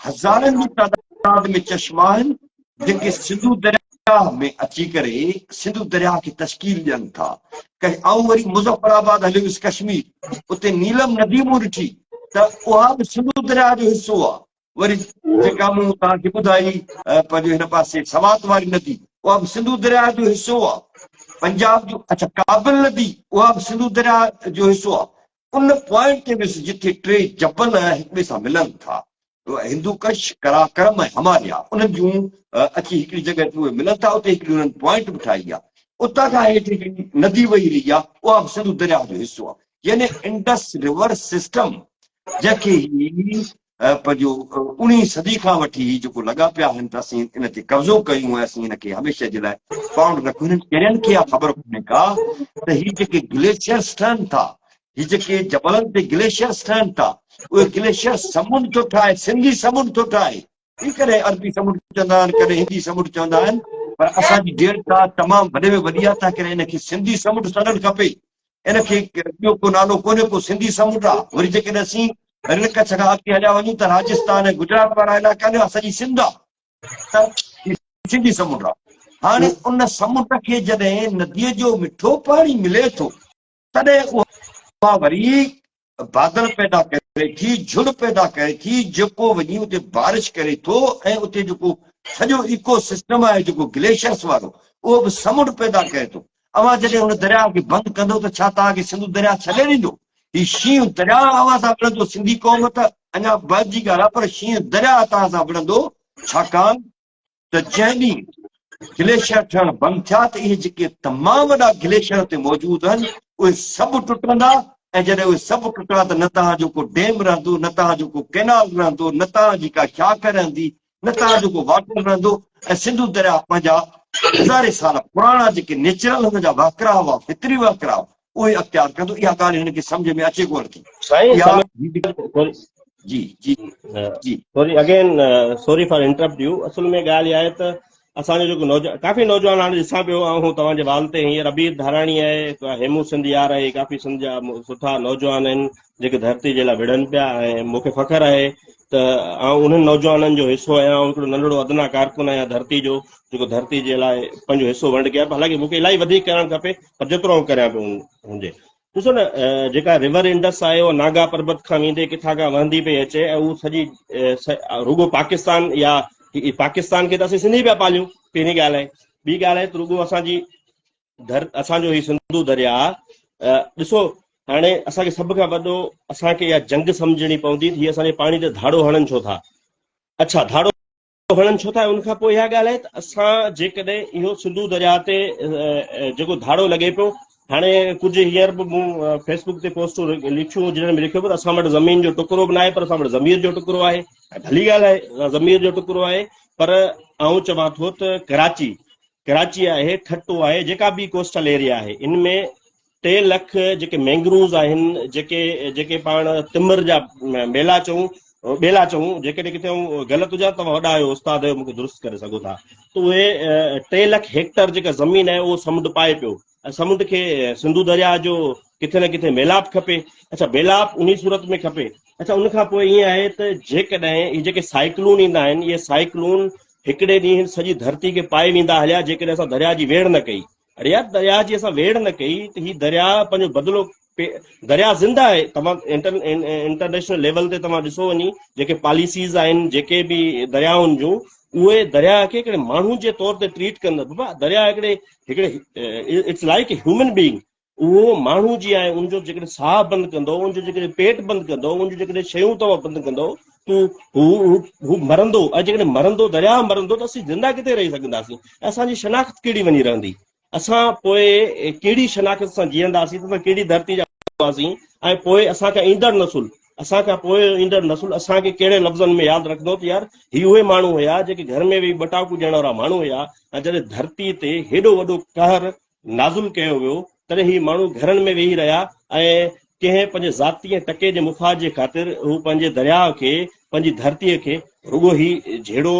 هزارن جي تعداد ۾ چشما آهن جيڪي سنڌو درياهه ۾ اچي ڪري سنڌو درياهه کي تشڪيل ڏين ٿا. آئون وري مظفر آباد هليو ويس ڪشمير اتي نيلم ندي مون ڏٺي ته اها به سنڌو درياهه جو حصو آهي. وري جيڪا مون توهان کي ٻڌائي پنهنجو هن پاسي سوات واري ندي اها به سنڌو درياهه جو حصو آهي. پنجاب جو اڇا ڪابل ندي اها به سنڌو درياهه جو حصو آهي. ان پوائنٽ تي ويس جتي ٽي جبل هڪ ٻئي سان ملن ٿا، هندو ڪش، قراقرم ۽ هماليا، انهن جون اچي هڪڙي جڳهه تي اهي ملن ٿا، اتي هڪڙي انهن پوائنٽ به ٺاهي آهي. اتان کان هيٺ هڪڙي ندي وهي رهي آهي، اها به سنڌو درياهه جو حصو آهي. يعني انڊس ريور سسٽم جنهن کي هي پنهنجو اڻويهين صدي کان وٺي هي جيڪو لڳا پيا آهن ته اسين ان تي قبضو ڪيون ۽ اسين ان کي هميشه جي لاء پائونڊ رکون هنن چرين کي اها خبر ڪونهي ڪا ته هي جيڪي گليشيئرس ٺهن ٿا هي جيڪي جبلن تي گليشيئرس ٺهن ٿا اهي گليشيئر سمنڊ ٿو ٺاهي سنڌي سمنڊ ٿو ٺاهي هي ڪڏهن عربي سمنڊ چوندا آهن ڪڏهن هندي سمنڊ چوندا آهن پر اسان جي ڊيلٽا تمام وڏي ۾ وڏي آهي تنهن ڪري ان کي سنڌي سمنڊ سڏڻ کپي ان کي ٻيو ڪو نالو ڪونهي ڪو سنڌي سمنڊ آ وري جيڪڏهن اسين رڻ ڪڇ کان اڳتي هليا وڃون ته راجستان ۽ گجرات وارا علائقا آهن سڄي سنڌ آ ته سنڌي سمنڊ آ هاڻي ان سمنڊ کي جڏهن نديء جو مٺو پاڻي ملي ٿو تڏهن اها وري بادل پيدا ڪري ٿي، جھڙ پيدا ڪري ٿي، جيڪو وڃي اتي بارش ڪري ٿو ۽ اتي جيڪو سڄو ايڪو سسٽم آهي جيڪو گليشيئرس وارو اهو به سمنڊ پيدا ڪري ٿو. اوهان جڏهن هن درياهه کي بند ڪندو ته ڇا توهان کي سنڌو درياهه ڇڏي ڏيندو؟ هي شينهن درياهه اوهان سان وڙهندو، سنڌي قوم ته اڃا بعد جي ڳالهه آهي پر شينهن درياهه توهان سان وڙهندو ڇاڪاڻ ته جنهن ڏينهن گليشيئر ٺهڻ بند ٿيا ته اهي جيڪي تمام وڏا گليشيئر اتي موجود آهن اهي سڀ ٽٽندا ۽ جڏهن اهي سڀ ٽٽا ته نه توهان جو ڪو ڊيم رهندو نه توهان جو ڪو ڪينال رهندو نه توهان جي ڪا شاخ رهندي نه توهان جو ڪو واٽر رهندو ۽ سنڌو درياهه پنهنجا هزارين سال پراڻا جيڪي نيچرل هن جا وهڪرا هئا فطري وهڪرا اهي اختيار ڪندو اها ڳالهه هن کي سمجهه ۾ اچي ڪونه ٿي. سائين اها جي جي جي. Sorry again sorry for interrupt you اصل ۾ ڳالهه اها آهي ته اسان جو جيڪو نوجوان ڪافي نوجوان هاڻي ڏسان پيو آئون توهان جي وال تي هينئر عبير ڌاراڻي آهي هيمون سنڌ يار آهي ڪافي سنڌ جا سٺا نوجوان آهن جيڪي ڌرتي جي لاء وڙهن پيا ۽ مون کي فخر آهي ته آئون انهن نوجوانن جو حصو آهيان آئون هڪڙو ننڍڙو ادنا ڪارڪن آهيان ڌرتي جو جيڪو ڌرتي جي لاء پنهنجو حصو ونڊ ڪيان حالانڪه مون کي الاهي وڌيڪ ڪرڻ کپي پر جيترو آئون ڪريان پيو هجي ڏسو نه جيڪا ريور انڊس آهي اها ناگا پربت کان ويندي ڪٿان کان وهندي پئي اچي ۽ اهو سڄي رڳو پاڪستان يا پاڪستان کي ته اسين سنڌي پيا پاليون پهرين ڳالهه آهي ٻي ڳالهه آهي ته رڳو اسان جي ڌر اسان جو هي سنڌو درياء ڏسو هاڻي اسان کي سڀ کان وڏو اسان کي اها جنگ سمجهڻي پوندي ته هي اسان جي پاڻي تي ڌاڙو هڻن ڇو ٿا اڇا ڌاڙو هڻن ڇو ٿا ان کان پوء اها ڳالهه آهي ته اسان جيڪڏهن اهو سنڌو درياء تي جيڪو ڌاڙو لڳي پيو هاڻي ڪجهه هينئر به مون فيسبوڪ تي پوسٽون لکيون جنهن ۾ لکيو پيو ته اسان وٽ زمين جو ٽڪرو به ناهي پر اسان وٽ ضمير جو ٽڪرو آهي ڀلي ڳالهه آهي ضمير جو ٽڪرو آهي پر آئون چوان ٿو ته ڪراچي ڪراچي آهي ٺٽو آهي جيڪا به ڪوسٽل ايريا آهي ان ۾ 3 لک جيڪي مينگروز آهن جيڪي جيڪي پاڻ تمر جا ميلا چئون ٻيلا چئون جيڪڏهن ڪٿي آئون غلط هجان توهان وڏا آهيو استاد آهيو مونکي درست ڪري سگهو ٿا ته اهي 3 لک هيڪٽر جيڪا زمين آهي اهو سمنڊ پائي پيو ۽ سمنڊ کي سنڌو درياء جو ڪٿي نه ڪٿي ميلاپ کپي اڇا ميلاپ انهي صورت ۾ کپي اڇا ان کان پوء ائين آهي ته جيڪڏهن هي جيڪي سائيڪلون ايندا آهن اهي سائيڪلون هڪڙي ڏينهن سڄي ڌرتي کي پائي ويندا هليا جيڪڏهن اسان درياء جي ويڙهه نه ڪئي اڙي يار درياء جي اسان ويڙهه نه ڪئي ته هي درياء پنهنجو بدلو درياء زنده آهي توهان انٽرنيشنل ليول تي توهان ڏسو وڃي جيڪي پاليسيز آهن جيڪي به دريائن جون اهي درياء کي هڪڙي ماڻهو جي طور تي ٽريٽ ڪن بابا درياء هڪڙي هڪڙي it's like a human being. اهو ماڻهو جي آهي ان جو جيڪڏهن ساهه بند ڪندو ان جو جيڪڏهن پيٽ بند ڪندو ان جو جيڪڏهن شيون توهان بند ڪندو ته هو هو مرندو ۽ جيڪڏهن مرندو درياهه مرندو ته اسين زنده ڪٿي رهي سگهنداسين ۽ اسان جي شناخت ڪهڙي وڃي رهندي اسان پوء ڪهڙي شناخت سان جيئنداسين ته اسان ڪهڙي ڌرتي جا هئاسين ۽ پوء اسان کان ايندڙ نسل اسان کان پوء ايندڙ نسل اسان کي ڪهڙي لفظن ۾ ياد رکندو ته يار هي اهي ماڻهو هيا جيڪي گهر ۾ ويهي ٻٽاڪو ڏيڻ وارا ماڻهو هيا ۽ جڏهن ڌرتي تي هيڏو وڏو قهر نازل ڪيو ويو، تڏهن هي ماڻهو گهرن ۾ ويهي رهيا ۽ ڪنهن پنهنجي ذاتي ۽ ٽڪي جي مفاد جي خاطر هو پنهنجي درياهه کي، پنهنجي ڌرتيء کي، رڳو هي جهيڙو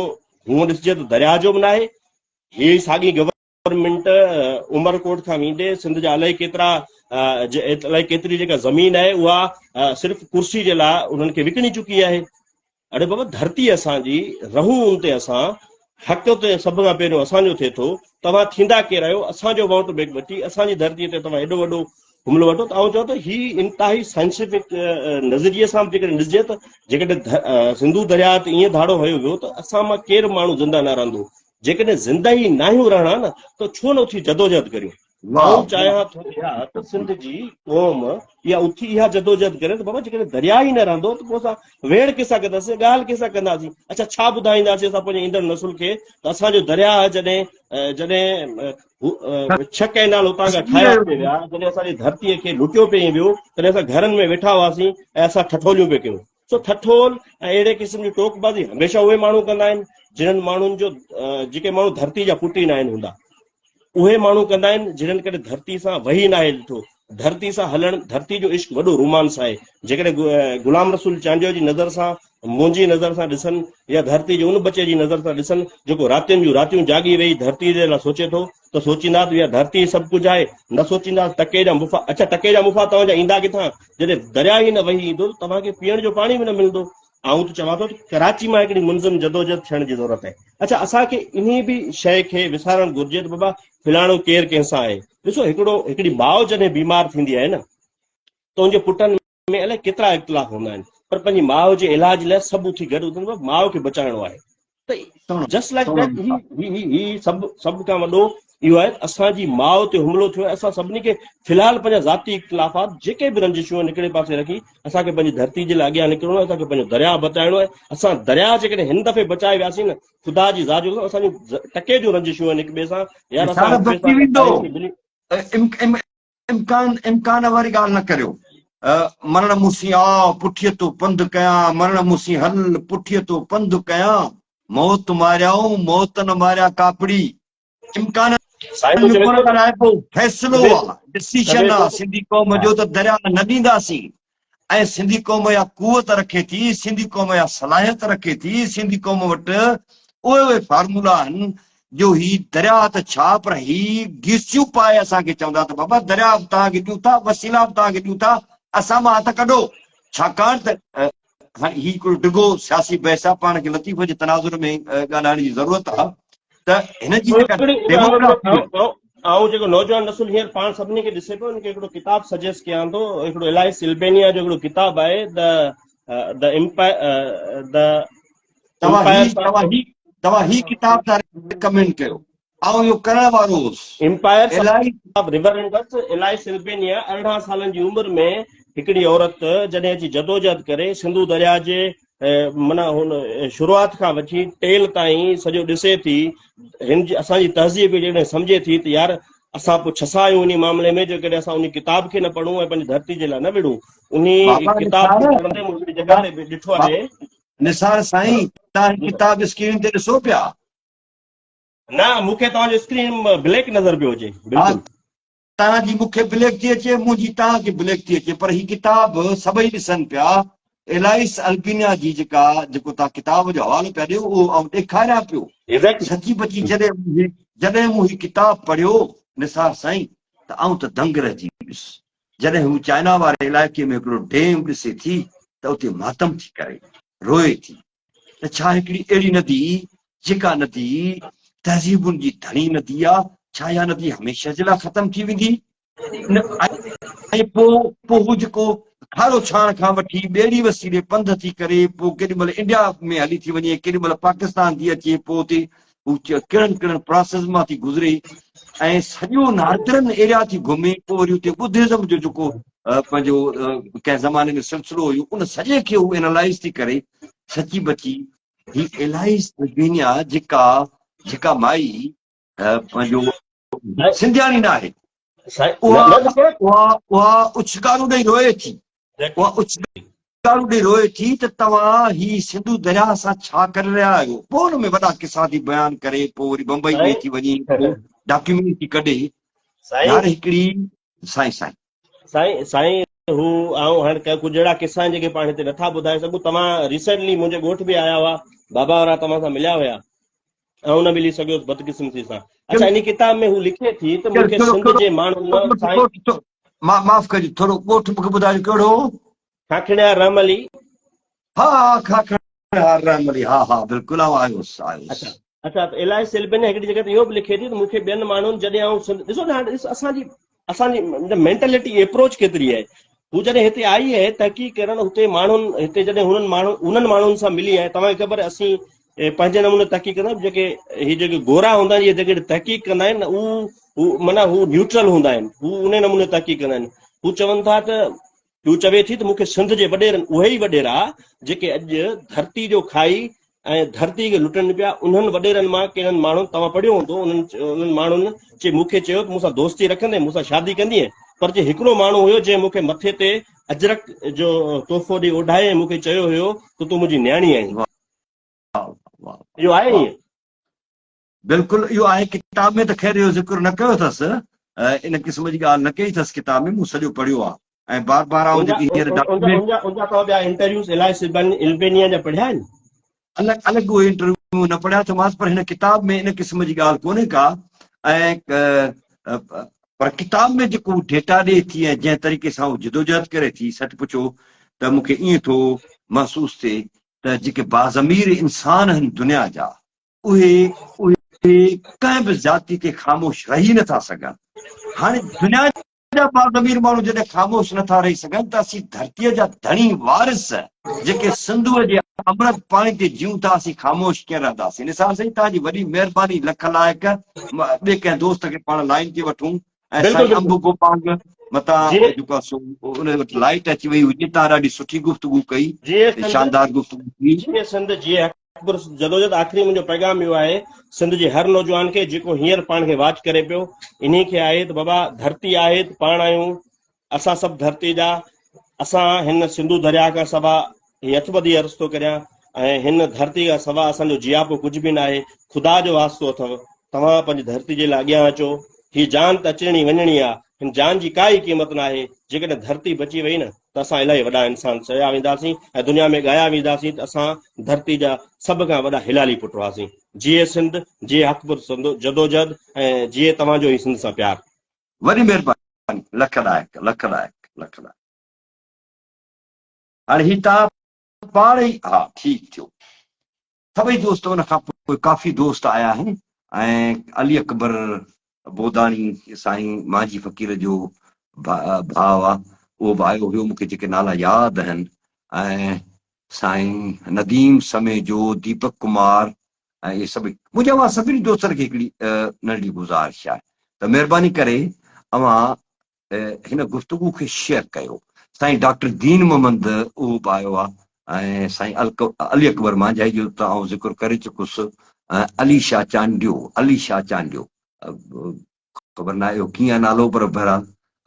هونء ڏسجي ته درياهه جو به ناهي، هي ساڳي گورنمينٽ عمرڪوٽ کان ويندي سنڌ جا الائي ڪيترا الائي ڪيتري جيڪا زمين آهي اها صرف ڪرسي جي لاء انهن کي وڪڻي چڪي آهي. اڙي بابا ڌرتي اسان جي، رهون ان تي اسان، حق اتي سڀ کان پهريون اسان جو ٿئي ٿو، توهان ٿيندا ڪير آهيو، اسان جو ووٽ بينڪ وٺي اسان جي ڌرتي تي توهان ايڏو وڏو حملو وٺو ته آئون چوان ٿو هي انتهائي سائنسفڪ نظريي سان به جيڪڏهن ڏسجي ته جيڪڏهن سنڌو درياهه تي ائين ڌاڙو هنيو ويو ته اسان مان ڪير ماڻهو زنده نه رهندو، جيڪڏهن زنده ئي ناهيون رهڻا نه ته ڇو نه اٿي جدوجهد ڪريون. آئون چاهيان ٿو اها ته سنڌ جي قوم اها اٿي اها جدوجهد ڪري ته بابا جيڪڏهن درياء ئي نه رهندو ته پوء اسان ويڙهه ڪنهن سان ڪنداسين، ڳالهه ڪنهن سان ڪنداسين، اڇا ڇا ٻڌائينداسين اسان پنهنجي ايندڙ نسل کي ته اسان جو درياء جڏهن جڏهن ڇهه ڪئنال اتان کان ٺاهيا پئي ويا، جڏهن اسان جي ڌرتيء کي لٽيو پئي ويو، تڏهن اسان گهرن ۾ ويٺا هئاسين ۽ اسان ٺٺوليون پئي ڪيون. سو ٺٺول ۽ اهڙي قسم جي ٽوڪ بازي هميشه اهي ماڻهو ڪندا آهن جنھن ماڻهن جو جيڪي ماڻهو ڌرتي جا پٽ ئي ناهن هوندا. اهي ماڻهو ڪندا آهن جنھن ڪڏهن ڌرتي سان وهي ناهي ڏٺو. ڌرتي سان هلڻ، ڌرتي جو عشق وڏو رومانس آهي. جيڪڏهن غلام رسول چانڊيو جي نظر سان، منهنجي نظر سان ڏسن يا ڌرتي جي ان ٻچي جي نظر سان ڏسن جيڪو راتين جون راتيون جاڳي ويهي ڌرتي جي لاء سوچي ٿو ته سوچيندا ته اها ڌرتي ئي سڀ ڪجهه آهي، نه سوچيندا ته ٽڪي جا مفا، اڇا ٽڪي جا مفا توهان جا ايندا ڪٿان؟ جڏهن درياء ئي نه وهي ايندو ته توهان کي پيئڻ جو پاڻي به نه ملندو. آئون ته چوان ٿو ته ڪراچي مان هڪڙي منظم جدوجهد ٿيڻ جي ضرورت آهي. اڇا اسان کي انهي به شيء کي وسارڻ گهرجي ته بابا فلاڻو ڪير ڪنهن سان آهي. ڏسو هڪڙو هڪڙي ماء جڏهن بيمار ٿيندي آهي نه ته ان جي پٽن ۾ الائي ڪيترا اختلاف هوندا آهن پر پنهنجي ماء جي علاج لاء سڀ اٿي گڏ اٿن ته ماء کي بچائڻو آهي ته جسٽ لائڪ that هي هي هي سڀ سڀ کان وڏو اهو آهي ته اسان جي ماء تي حملو ٿيو آهي اسان سڀني کي في الحال پنهنجا ذاتي اختلافات جيڪي به رنجشون آهن هڪڙي پاسي رکي اسان کي پنهنجي ڌرتي جي لاء اڳيان نڪرڻو آهي اسان کي پنهنجو درياء بچائڻو آهي اسان درياء جيڪڏهن هن دفعي بچائي وياسين نه خدا جي ذات جو اسان جون ٽڪي جون رنجشون آهن هڪ ٻئي سان يار اسان هڪ ٻئي سان امڪان امڪان واري ڳالهه نه ڪريو. مرڻ مون سين آء، پٺيء تو پنڌ ڪيان، مرڻ مون سين هل، پٺيء تو پنڌ ڪيان، موت ماريائون، موت نه ماريا ڪاپڙي. امڪانن ۾ ڪونه ڳالهائبو، فيصلو آ، ڊسيشن آ سنڌي قوم جو ته درياء نه ڏينداسين ۽ سنڌي قوم اها قوت رکي ٿي، سنڌي قوم اها صلاحيت رکي ٿي، سنڌي قوم وٽ اهي اهي فارمولا آهن جو هي درياهه ته ڇا پر هي گيسيون پائي اسان کي چوندا ته بابا درياهه به توهان کي ڏيون ٿا، وسيلا به توهان کي ڏيون ٿا، اسان مان هٿ ڪڍو. ڇاڪاڻ ته هاڻي هي هڪڙو ڊگهو سياسي بحث آهي، پاڻ کي لطيف جي تناظر ۾ ڳالهائڻ جي ضرورت آهي ته هن جي جيڪا ڊيموگرافي آهي. آئون جيڪو نوجوان نسل هينئر پاڻ سڀني کي ڏسي پيو ان کي هڪڙو ڪتاب سجيسٽ ڪيان ٿو هڪڙو الائس البينيا جو هڪڙو ڪتاب آهي the the empire the توهان هي توهان هي ڪتاب ٿا ريڪمينڊ ڪيو آئون اهو ڪرڻ وارو هوس. Empires of river Indus, Alice Albania 18 سالن جي عمر ۾ هڪڙي عورت جڏهن اچي جدوجهد ڪري سنڌو درياء جي معنيٰ هن شروعات کان وٺي ٽيل تائين سڄو ڏسي ٿي هن جي اسان جي تهذيب کي جيڪڏهن سمجهي ٿي ته يار اسان پوء ڇسا آهيون انهي معاملي ۾ جيڪڏهن اسان انهي ڪتاب کي نه پڙهون ۽ پنهنجي ڌرتي جي لاء نه وڙهون انهي ڪتاب کي پڙهندي مون هڪڙي جڳهه تي به ڏٺو آهي. نثار سائين توهان هي ڪتاب اسڪرين تي ڏسو پيا. نه مون کي توهان جو اسڪرين بليڪ نظر پيو اچي. بلڪل. توهان جي مون کي بليڪ ٿي اچي منهنجي توهان کي بليڪ ٿي اچي پر هي ڪتاب سڀئي ڏسن پيا الائس البينيا جي جيڪا جيڪو توهان ڪتاب جو حوالو پيا ڏيو اهو آئون ڏيکاريان پيو سچي پچي جڏهن جڏهن مون هي ڪتاب پڙهيو نثار سائين ته آئون ته دنگ رهجي ويس جڏهن هو چائنا واري علائقي ۾ هڪڙو ڊيم ڏسي ٿي ته اتي ماتم ٿي ڪري روئي ٿي ته ڇا هڪڙي اهڙي ندي جيڪا ندي تهذيبن جي ڌڻي ندي آ، ڇا اها ندي هميشه جي لاء ختم ٿي ويندي؟ ۽ پوء پوء هو جيڪو کارو ڇاڻ کان وٺي ٻيڙي وسيلي پنڌ ٿي ڪري پوء ڪيڏي مهل انڊيا ۾ هلي ٿي وڃي، ڪيڏي مهل پاڪستان ٿي اچي، پوء اتي. هو ڪهڙن ڪهڙن پراسيس مان ٿي گذري ۽ سڄو ناردرن ايريا ٿي گهمي پوء وري اتي ٻڌزم جو جيڪو پنهنجو ڪنهن زماني ۾ سلسلو هيو ان سڄي کي هو اينالائز ٿي ڪري. سچي بچي هي الائي البينيا جيڪا جيڪا مائي پنهنجو سنڌياڻي نه آهي اها اها اها اڇڪارو ڏئي روئي ٿي، اها اڇڪارو ڏئي روئي ٿي ته توهان هي سنڌو درياهه سان ڇا ڪري رهيا آهيو. پوء ان ۾ وڏا قصا ٿي بيان ڪري، پوء وري بمبئي ۾ ٿي وڃي ڊاڪيومينٽ ٿي ڪڍي. يار هڪڙي سائين سائين. سائين سائين هو آئون هاڻ ڪجهه اهڙا قصا آهن جيڪي پاڻ هتي نٿا ٻڌائي سگهون. توهان ريسينٽلي منهنجي ڳوٺ به آيا هئا، بابا وارا توهان سان مليا هيا، آئون نه ملي سگهيس بدقسمتي سان. اڇا انهي ڪتاب ۾ هو لکي ٿي ته مون کي سنڌ جي ماڻهن سائين. معاف ڪجو ٿورو ڳوٺ مونکي ٻڌايو ڪهڙو هو؟ کاکڙيار رحم علي. ها ها کاکڙيار رحم علي ها ها بلڪل آئون آيو هوس آيو هوس. اڇا اڇا ته الائي سلبين هڪڙي جڳهه تي اهو به لکي ٿي ته مون کي ٻين ماڻهن جڏهن آئون سنڌ ڏسو نه هاڻي ڏس اسان جي اسان جي مينٽلٽي اپروچ ڪيتري آهي. هو جڏهن هتي آئي آهي تحقيق ڪرڻ هتي ماڻهن هتي جڏهن هنن ماڻهن انهن ماڻهن سان ملي آهي توهان کي خبر آهي اسين پنهنجي نموني تحقيق ڪندا آهيون جيڪي هي جيڪي گورا هوندا آهن اهي جيڪي تحقيق ڪندا آهن هو هو معنيٰ هو نيوٽرل هوندا آهن هو ان نموني تحقيق ڪندا آهن. هو چون ٿا ته هو چوي ٿي ته مون کي سنڌ جي وڏيرن اهي ئي وڏيرا جيڪي اڄ ڌرتي جو کائي ۽ ڌرتي کي لٽن پيا انهن وڏيرن مان ڪهڙن ماڻهن توهان پڙهيو هوندو انهن انهن ماڻهن چي مون کي چيو ته مون سان دوستي رکندين مون سان شادي ڪندين پر چي هڪڙو ماڻهو هيو جنهن مون کي مٿي تي اجرڪ جو تحفو ڏئي اوڍائي ۽ مون کي چيو هيو ته تون منهنجي نياڻي آهين. اهو آهي ائين؟ بلڪل اهو آهي ڪتاب ۾ ته خير اهو ذڪر نه ڪيو اٿس ان قسم جي ڳالهه نه ڪئي اٿس ڪتاب ۾ مون سڄو پڙهيو آهي ۽ بار بار آئون جيڪي هينئر ڊاڪيومينٽ ان جا توهان ٻيا انٽرويوز الائي البينيا جا پڙهيا آهن؟ الڳ الڳ اهي انٽرويو نه پڙهيا اٿمانس پر هن ڪتاب ۾ ان قسم جي ڳالهه ڪونهي ڪا ۽ پر ڪتاب ۾ جيڪو ڊيٽا ڏئي ٿي ۽ جنهن طريقي سان هو جدوجهد ڪري ٿي سچ پڇو ته مون کي ائين ٿو محسوس ٿئي ته جيڪي باضمير انسان آهن دنيا جا اهي اهي ڪنهن به زيادتي تي خاموش رهي نه ٿا سگهن. هاڻي دنيا جا باضمير ماڻهو جڏهن خاموش نه ٿا رهي سگهن ته اسين ڌرتيء جا ڌڻي وارث جيڪي سنڌوء جي امرت پاڻي تي جيئون ٿا اسين خاموش ڪيئن رهنداسين. نثار سائين توهان جي وڏي مهرباني لک لائق ٻئي ڪنهن دوست کي پاڻ لائين تي وٺون ۽ بلڪل سائين بلڪل انب گوپانگ متان جي جيڪو آهي سو ان وٽ لائيٽ اچي وئي هجي تان ڏاڍي سٺي گفتگو ڪئي جيئي سنڌ شاندار گفتگو ٿي. جيئي سنڌ جيئي اڪبر جدوجھد آخري منهنجو پيغام اهو آهي سنڌ جي هر نوجوان کي جيڪو هينئر پاڻ کي واچ ڪري پيو انهي کي آهي ته بابا ڌرتي آهي ته پاڻ آهيون اسان سڀ ڌرتي جا اسان هن سنڌو درياء کان سوا هي هٿ ٻڌي عرض ٿو ڪريان ۽ هن ڌرتي کان سوا اسان جو جياپو ڪجهه به ناهي خدا جو واسطو اٿو توهان پنهنجي ڌرتي جي لاء اڳيان اچو هي جان ته اچڻي وڃڻي آ هن جان جي ڪا ئي قيمت ناهي جيڪڏهن ڌرتي بچي وئي نه ته اسان الاهي وڏا انسان چيا وينداسين ۽ دنيا ۾ ڳايا وينداسين ته اسان ڌرتي جا سڀ کان وڏا هلالي پٽ هئاسين جيئي سنڌ جيئي حق پر جدوجهد ۽ جيئي توهان جو هي سنڌ سان پيار. وڏي مهرباني لک لائق لک لائق لک لائق. هاڻي هي تان پاڻ ئي ها ٺيڪ ٿيو. سڀئي دوست ان کان پوء ڪافي دوست آيا آهن ۽ علي اڪبر بوداڻي سائين مانجهي فقير جو ڀاء آ اهو به آيو هيو مونکي جيڪي نالا ياد آهن ۽ سائين نديم سميجو ديپڪ ڪمار ۽ اهي سڀئي منهنجي اوهان سڀني دوستن کي هڪڙي ننڍڙي گذارش آهي ته مهرباني ڪري اوهان هن گفتگو کي شيئر ڪيو. سائين ڊاڪٽر دين محمد اهو به آيو آهي ۽ سائين علي اڪبر مانجهائي جو ته آئون ذڪر ڪري چڪس ۽ علي شاهه چانڊيو علي شاهه چانڊيو خبر ناهي اهو ڪيئن نالو پر بهرحال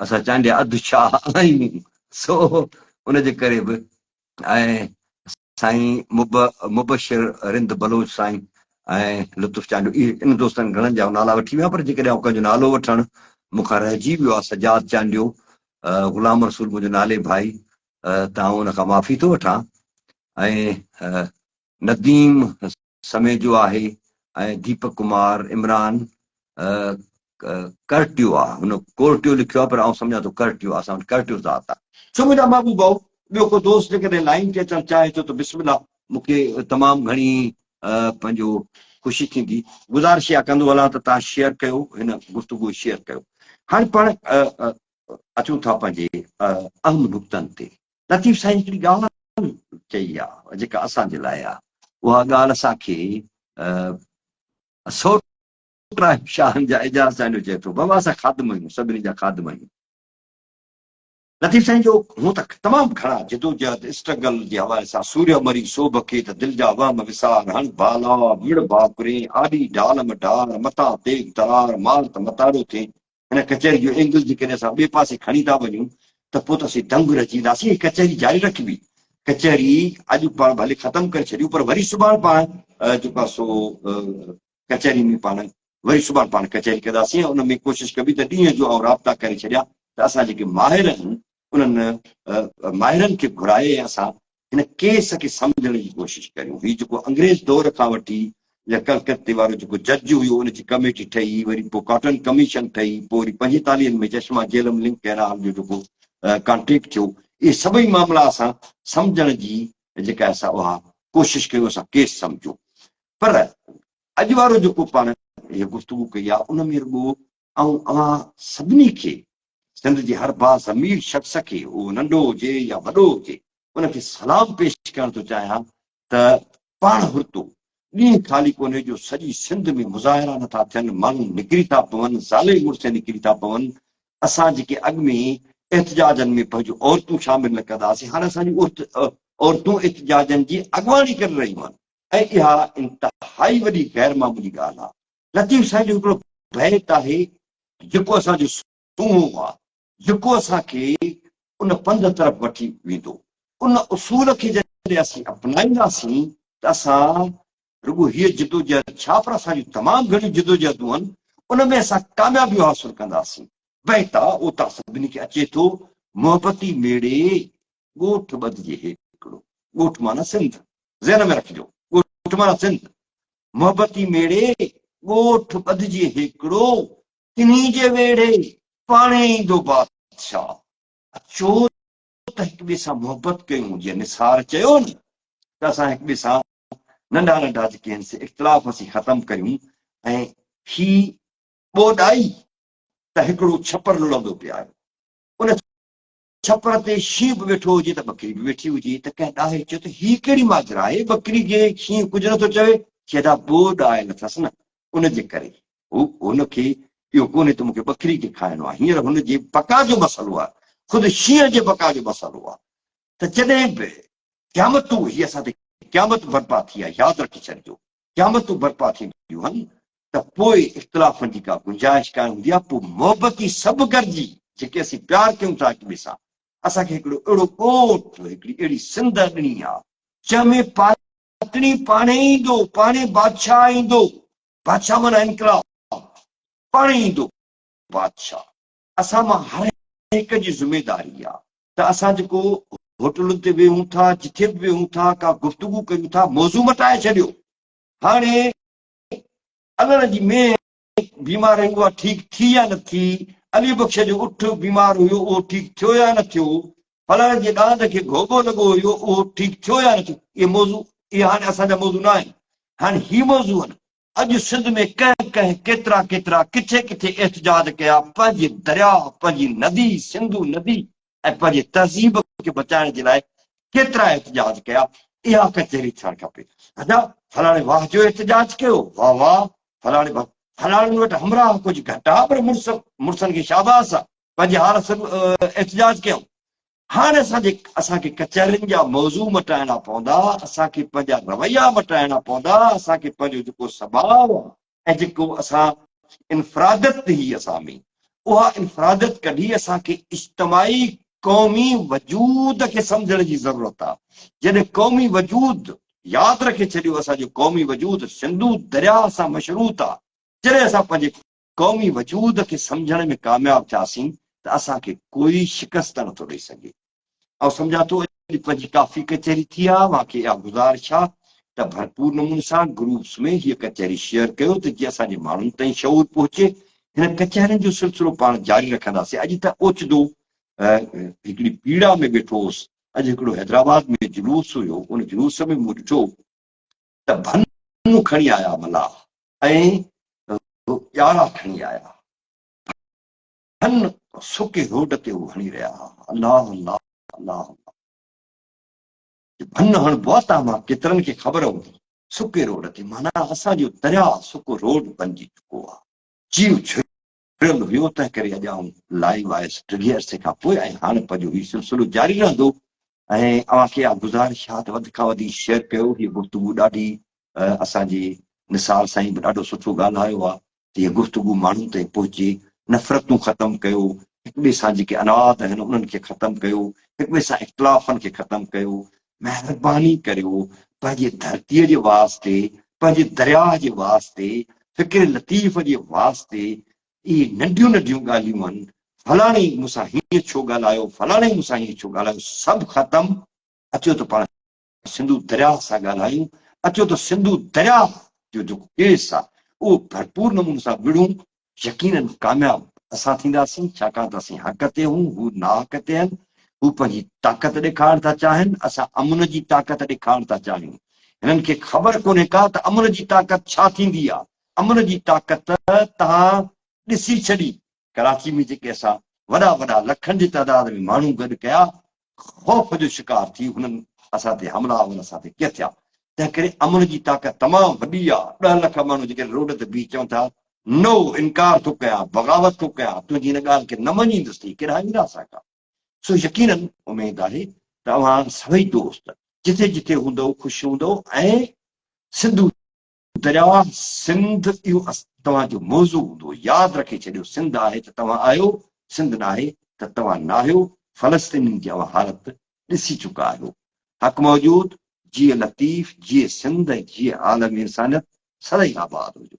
اسان چانڊيا اڌ شاهه آهيون سو ان جي ڪري به ۽ سائين مبشر رند بلوچ سائين ۽ لطف چانڊيو اهي ان دوستن گهڻن جا نالا وٺي ويا پر جيڪڏهن آئون ڪنهن جو نالو وٺڻ مون کان رهجي ويو آهي سجاد چانڊيو غلام رسول منهنجو نالي ڀائي ته آئون ان کان معافي ٿو وٺان ۽ نديم سميجو آهي ۽ ديپڪ ڪمار عمران ڪرٽيو آ هن ڪورٽيو لکيو آ پر آئون سمجهان ٿو ڪرٽيو آ اسان وٽ ڪرٽيو ذات آ. سو منهنجا محبوب ڀائو ٻيو ڪو دوست جيڪڏهن لائين تي اچڻ چاهي ٿو ته بسم الله مون کي تمام گهڻي پنهنجو خوشي ٿيندي. گذارش اها ڪندو هلان ته توهان شيئر ڪيو هن گفتگو شيئر ڪيو. هاڻي پاڻ اچون ٿا پنهنجي اهم نقطن تي. لطيف سائين هڪڙي ڳالهه چئي آ جيڪا اسان جي لاء آ اها ڳالهه اسان کي سئوٽ آهيون شاهن جا، اعجاز چانڊيو چئي ٿو، بابا اسان خادم آهيون، سڀني جا خادم آهيون. لطيف سائين جو هون ته تمام گهڻا جدوجهد، اسٽرگل، جي حوالي سان سورهيه مري سوڀ کي ته دل جا وهم وسار، هڻ ڀالا، وڙ ڀاڪرين، آڏي ڍال م ڍار، متان تيغ ترار، مار ته متارو ٿئين. هن ڪچهري جو اينگل جيڪڏهن اسان ٻئي پاسي کڻي ٿا وڃون ته پوء ته اسين دنگ رهجي وينداسين. هي ڪچهري جاري رکبي. ڪچهري اڄ پاڻ ڀلي ختم ڪري ڇڏيون پر وري سڀاڻ پاڻ جيڪو آهي سو ڪچهري ۾ پاڻ وري سڀاڻ پاڻ ڪچهري ڪنداسين ۽ ان ۾ ڪوشش ڪبي ته ڏينهن جو آئون رابطا ڪري ڇڏيان ته اسان جيڪي ماهر آهن انهن ماهرن کي گهرائي ۽ اسان هن ڪيس کي سمجهڻ جي ڪوشش ڪريون. هي جيڪو انگريز دور کان وٺي يا ڪلڪتي وارو جيڪو جج هيو ان جي ڪميٽي ٺهي وري پوء ڪاٽن ڪميشن ٺهي پوء وري پنجيتاليهن ۾ چشما جهلم لنڪ ڪئنال جو جيڪو ڪانٽريڪٽ ٿيو اهي سڀئي معاملا اسان سمجهڻ جي جيڪا اسان اها ڪوشش ڪيون اسان ڪيس سمجهون پر اڄ وارو جيڪو پاڻ هيء گفتگو ڪئي آهي ان ۾ رڳو آئون اوهان سڀني کي سنڌ جي هر باضمير شخص کي اهو ننڍو هجي يا وڏو هجي ان کي سلام پيش ڪرڻ ٿو چاهيان ته پاڻ هرتو ڏينهن خالي ڪونهي جو سڄي سنڌ ۾ مظاهرا نٿا ٿين ماڻهو نڪري ٿا پون زالي مڙس نڪري ٿا پون اسان جيڪي اڳ ۾ احتجاجن ۾ پنهنجون عورتون شامل نه ڪندا هئاسين هاڻي اسان جون عورتون احتجاجن جي اڳواڻي ڪري رهيون آهن ۽ اها انتهائي وڏي غير معمولي ڳالهه آهي. لطيف سائين جو هڪڙو بيت آهي جيڪو اسان جو سونهون آهي، جيڪو اسان کي ان پنڌ طرف وٺي ويندو. ان اصول کي جڏهن اسين اپنائينداسين ته اسان رڳو هيء جدوجهد ڇا پر اسان جون تمام گهڻيون جدوجهدون آهن، ان ۾ اسان ڪاميابيون حاصل ڪنداسين. بيت آ، اهو توهان سڀني کي اچي ٿو، محبتي ميڙي ڳوٺ ٻڌجي هيڪڙو، ڳوٺ معنيٰ سنڌ، ذهن ۾ رکجو، ڳوٺ معنيٰ سنڌ، محبتي ميڙي ڳوٺ ٻڌجي هيڪڙو، تنهي جي ويڙهي پاڻهي ايندو بادشاهه. اچو ته هڪ ٻئي سان محبت ڪيون، جيئن نثار چيو نه ته اسان هڪ ٻئي سان ننڍا ننڍا جيڪي آهن سي اختلاف اسين ختم ڪريون ۽ هي ٻوڏ آئي ته هڪڙو ڇپر لڙندو پئي آيو، ان ڇپر تي شينهن به ويٺو هجي ته ٻڪري به ويٺي هجي ته ڪنهن ڏاهي چيو ته هي ڪهڙي ماجرا آهي، ٻڪري کي شينهن ڪجهه نٿو چوي، چي ادا ٻوڏ آيل اٿس نه ان جي ڪري هو هن کي اهو ڪونهي ته مون کي ٻڪري کي کائڻو آهي، هينئر هن جي بقا جو مسئلو آهي، خود شينهن جي بقا جو مسئلو آهي ته جڏهن به قيامتون هي اسان تي قيامت برپا ٿي آهي ياد رکي ڇڏجو قيامتون برپا ٿينديون هن ته پوء اختلافن جي ڪا گنجائش ڪانه هوندي آهي، پوء محبتي سڀ گڏجي جيڪي اسين پيار ڪيون ٿا هڪ ٻئي سان، اسان کي هڪڙو اهڙو ڳوٺ، هڪڙي اهڙي سنڌ اڏڻي آهي، جنهن ۾ پاتڻي پاڻهي ايندو، پاڻهي بادشاهه ايندو، بادشاهه معنيٰ انقلاب، پاڻهي ايندو بادشاهه. اسان مان هر هڪ جي ذميداري آهي ته اسان جيڪو هوٽلن تي ويهون ٿا، جٿي به ويهون ٿا، ڪا گفتگو ڪريون ٿا، موضوع مٽائي ڇڏيو. هاڻي الڻ جي مينهن بيمار هئي اها ٺيڪ ٿي يا نه ٿي، علي بخش جو اٺ بيمار هيو اهو ٺيڪ ٿيو يا نه ٿيو، فلاڻي جي ڏاند کي گهوٻو لڳو هيو اهو ٺيڪ ٿيو يا نه ٿيو، اهي موضوع اهي هاڻي اسان جا موضوع نه آهن، هاڻي هي موضوع آهن. اڄ سنڌ ۾ ڪنهن ڪنهن ڪيترا ڪيترا ڪٿي ڪٿي احتجاج ڪيا پنهنجي درياء، پنهنجي ندي سنڌو ندي ۽ پنهنجي تهذيب کي بچائڻ جي لاء ڪيترا احتجاج ڪيا، اها ڪچهري ٿيڻ کپي. ادا فلاڻي واهه جو احتجاج ڪيو، واهه واهه، فلاڻي فلاڻن وٽ همراهه ڪجهه گهٽ آ پر مڙس مڙسن کي شاباس آ، پنهنجي حال سان احتجاج ڪيائون. هاڻ اسان جي اسان کي ڪچهرين جا موضوع مٽائڻا پوندا، اسان کي پنهنجا رويا مٽائڻا پوندا، اسان کي پنهنجو جيڪو سڀاء آ ۽ جيڪو اسان انفراديت هئي اسان ۾ اها انفراديت ڪڍي اسان کي اجتماعي قومي وجود کي سمجهڻ جي ضرورت آ. جڏهن قومي وجود ياد رکي ڇڏيو اسان جو قومي وجود سنڌو درياهه سان مشروط آ، جڏهن اسان پنهنجي قومي وجود کي سمجهڻ ۾ ڪامياب ٿياسين ته اسان کي ڪوئي شڪست نٿو ڏئي سگهي. آئون سمجهان ٿو اڄ پنهنجي ڪافي ڪچهري ٿي آ، اوهان کي اها گذارش آ ته ڀرپور نموني سان گروپس ۾ هيء ڪچهري شيئر ڪيو ته جيئن اسان جي ماڻهن تائين شعور پهچي. هن ڪچهرين جو سلسلو پاڻ جاري رکنداسين. اڄ ته اوچتو هڪڙي پيڙا ۾ ويٺو هوس. اڄ هڪڙو حيدرآباد ۾ جلوس هيو، ان جلوس ۾ مون ڏٺو ته ڀن کڻي آيا ملاح ۽ ڄارا کڻي آيا. ڀن سڪي روڊ تي هو هڻي رهيا ها. الله الله الله الله. ڀن هڻبو آ تان مان ڪيترن کي خبر هوندي. سڪي روڊ تي معنيٰ اسان جو درياء سڪو روڊ بنجي چڪو آ. جيء جهريل هيو تنهن ڪري اڄ آئون لائيو آيس ڊگهي عرصي کان پوء ۽ هاڻ پنهنجو هي سلسلو جاري رهندو ۽ اوهان کي اها گذارش آ ته وڌ کان وڌيڪ شيئر ڪيو هيء گفتگو ڏاڍي اسان جي نثار سائين به ڏاڍو سٺو ڳالهايو آ ته هيء گفتگو ماڻهن تائين پهچي، نفرتون ختم ڪيو، هڪ ٻئي سان جيڪي عناد آهن انهن کي ختم ڪيو، هڪ ٻئي سان اختلافن کي ختم ڪيو، مهرباني ڪريو پنهنجي ڌرتيء جي واسطي، پنهنجي درياهه جي واسطي، فڪر لطيف جي واسطي اهي ننڍيون ننڍيون ڳالهيون آهن، فلاڻي مون سان هيئن ڇو ڳالهايو، فلاڻي مون سان هيئن ڇو ڳالهايو، سڀ ختم، اچو ته پاڻ سنڌو درياهه سان ڳالهايون، اچو ته سنڌو درياهه جو جيڪو ڪيس آهي اهو ڀرپور نموني سان وڙهون، يقينن ڪامياب اسان ٿينداسين، ڇاڪاڻ ته اسين حق تي هون، هو ناحق تي آهن، هو پنهنجي طاقت ڏيکارڻ ٿا چاهين، اسان امن جي طاقت ڏيکارڻ ٿا چاهيون، هنن کي خبر ڪونهي ڪا ته امن جي طاقت ڇا ٿيندي آهي، امن جي طاقت توهان ڏسي ڇڏي، ڪراچي ۾ جيڪي اسان وڏا وڏا لکن جي تعداد ۾ ماڻهو گڏ ڪيا، خوف جو شڪار ٿي هنن اسان تي حملا آور اسان تي ڪيئن ٿيا؟ تنهنڪري امن جي طاقت تمام وڏي آ، ڏهه لک ماڻهو جيڪڏهن روڊ تي بيهي چون ٿا نو، انڪار ٿو ڪيان، بغاوت ٿو ڪيان، تنهنجي هن ڳالهه کي نه مڃيندس ته هي ڪيڏانهن ويندا اسان کان؟ سو يقينن اميد آهي ته اوهان سڀئي دوست جٿي جٿي هوندؤ خوش هوندؤ ۽ سنڌو درياء سنڌ اهو توهان جو موضوع هوندو ياد رکي ڇڏيو سنڌ آهي ته توهان آهيو سنڌ ناهي ته توهان ناهيو فلسطينين جي اوهان حالت ڏسي چڪا آهيو حق موجود جيئي لطيف جيئي سنڌ ۽ جيئي عالم انسانيت سدائين آباد هجو.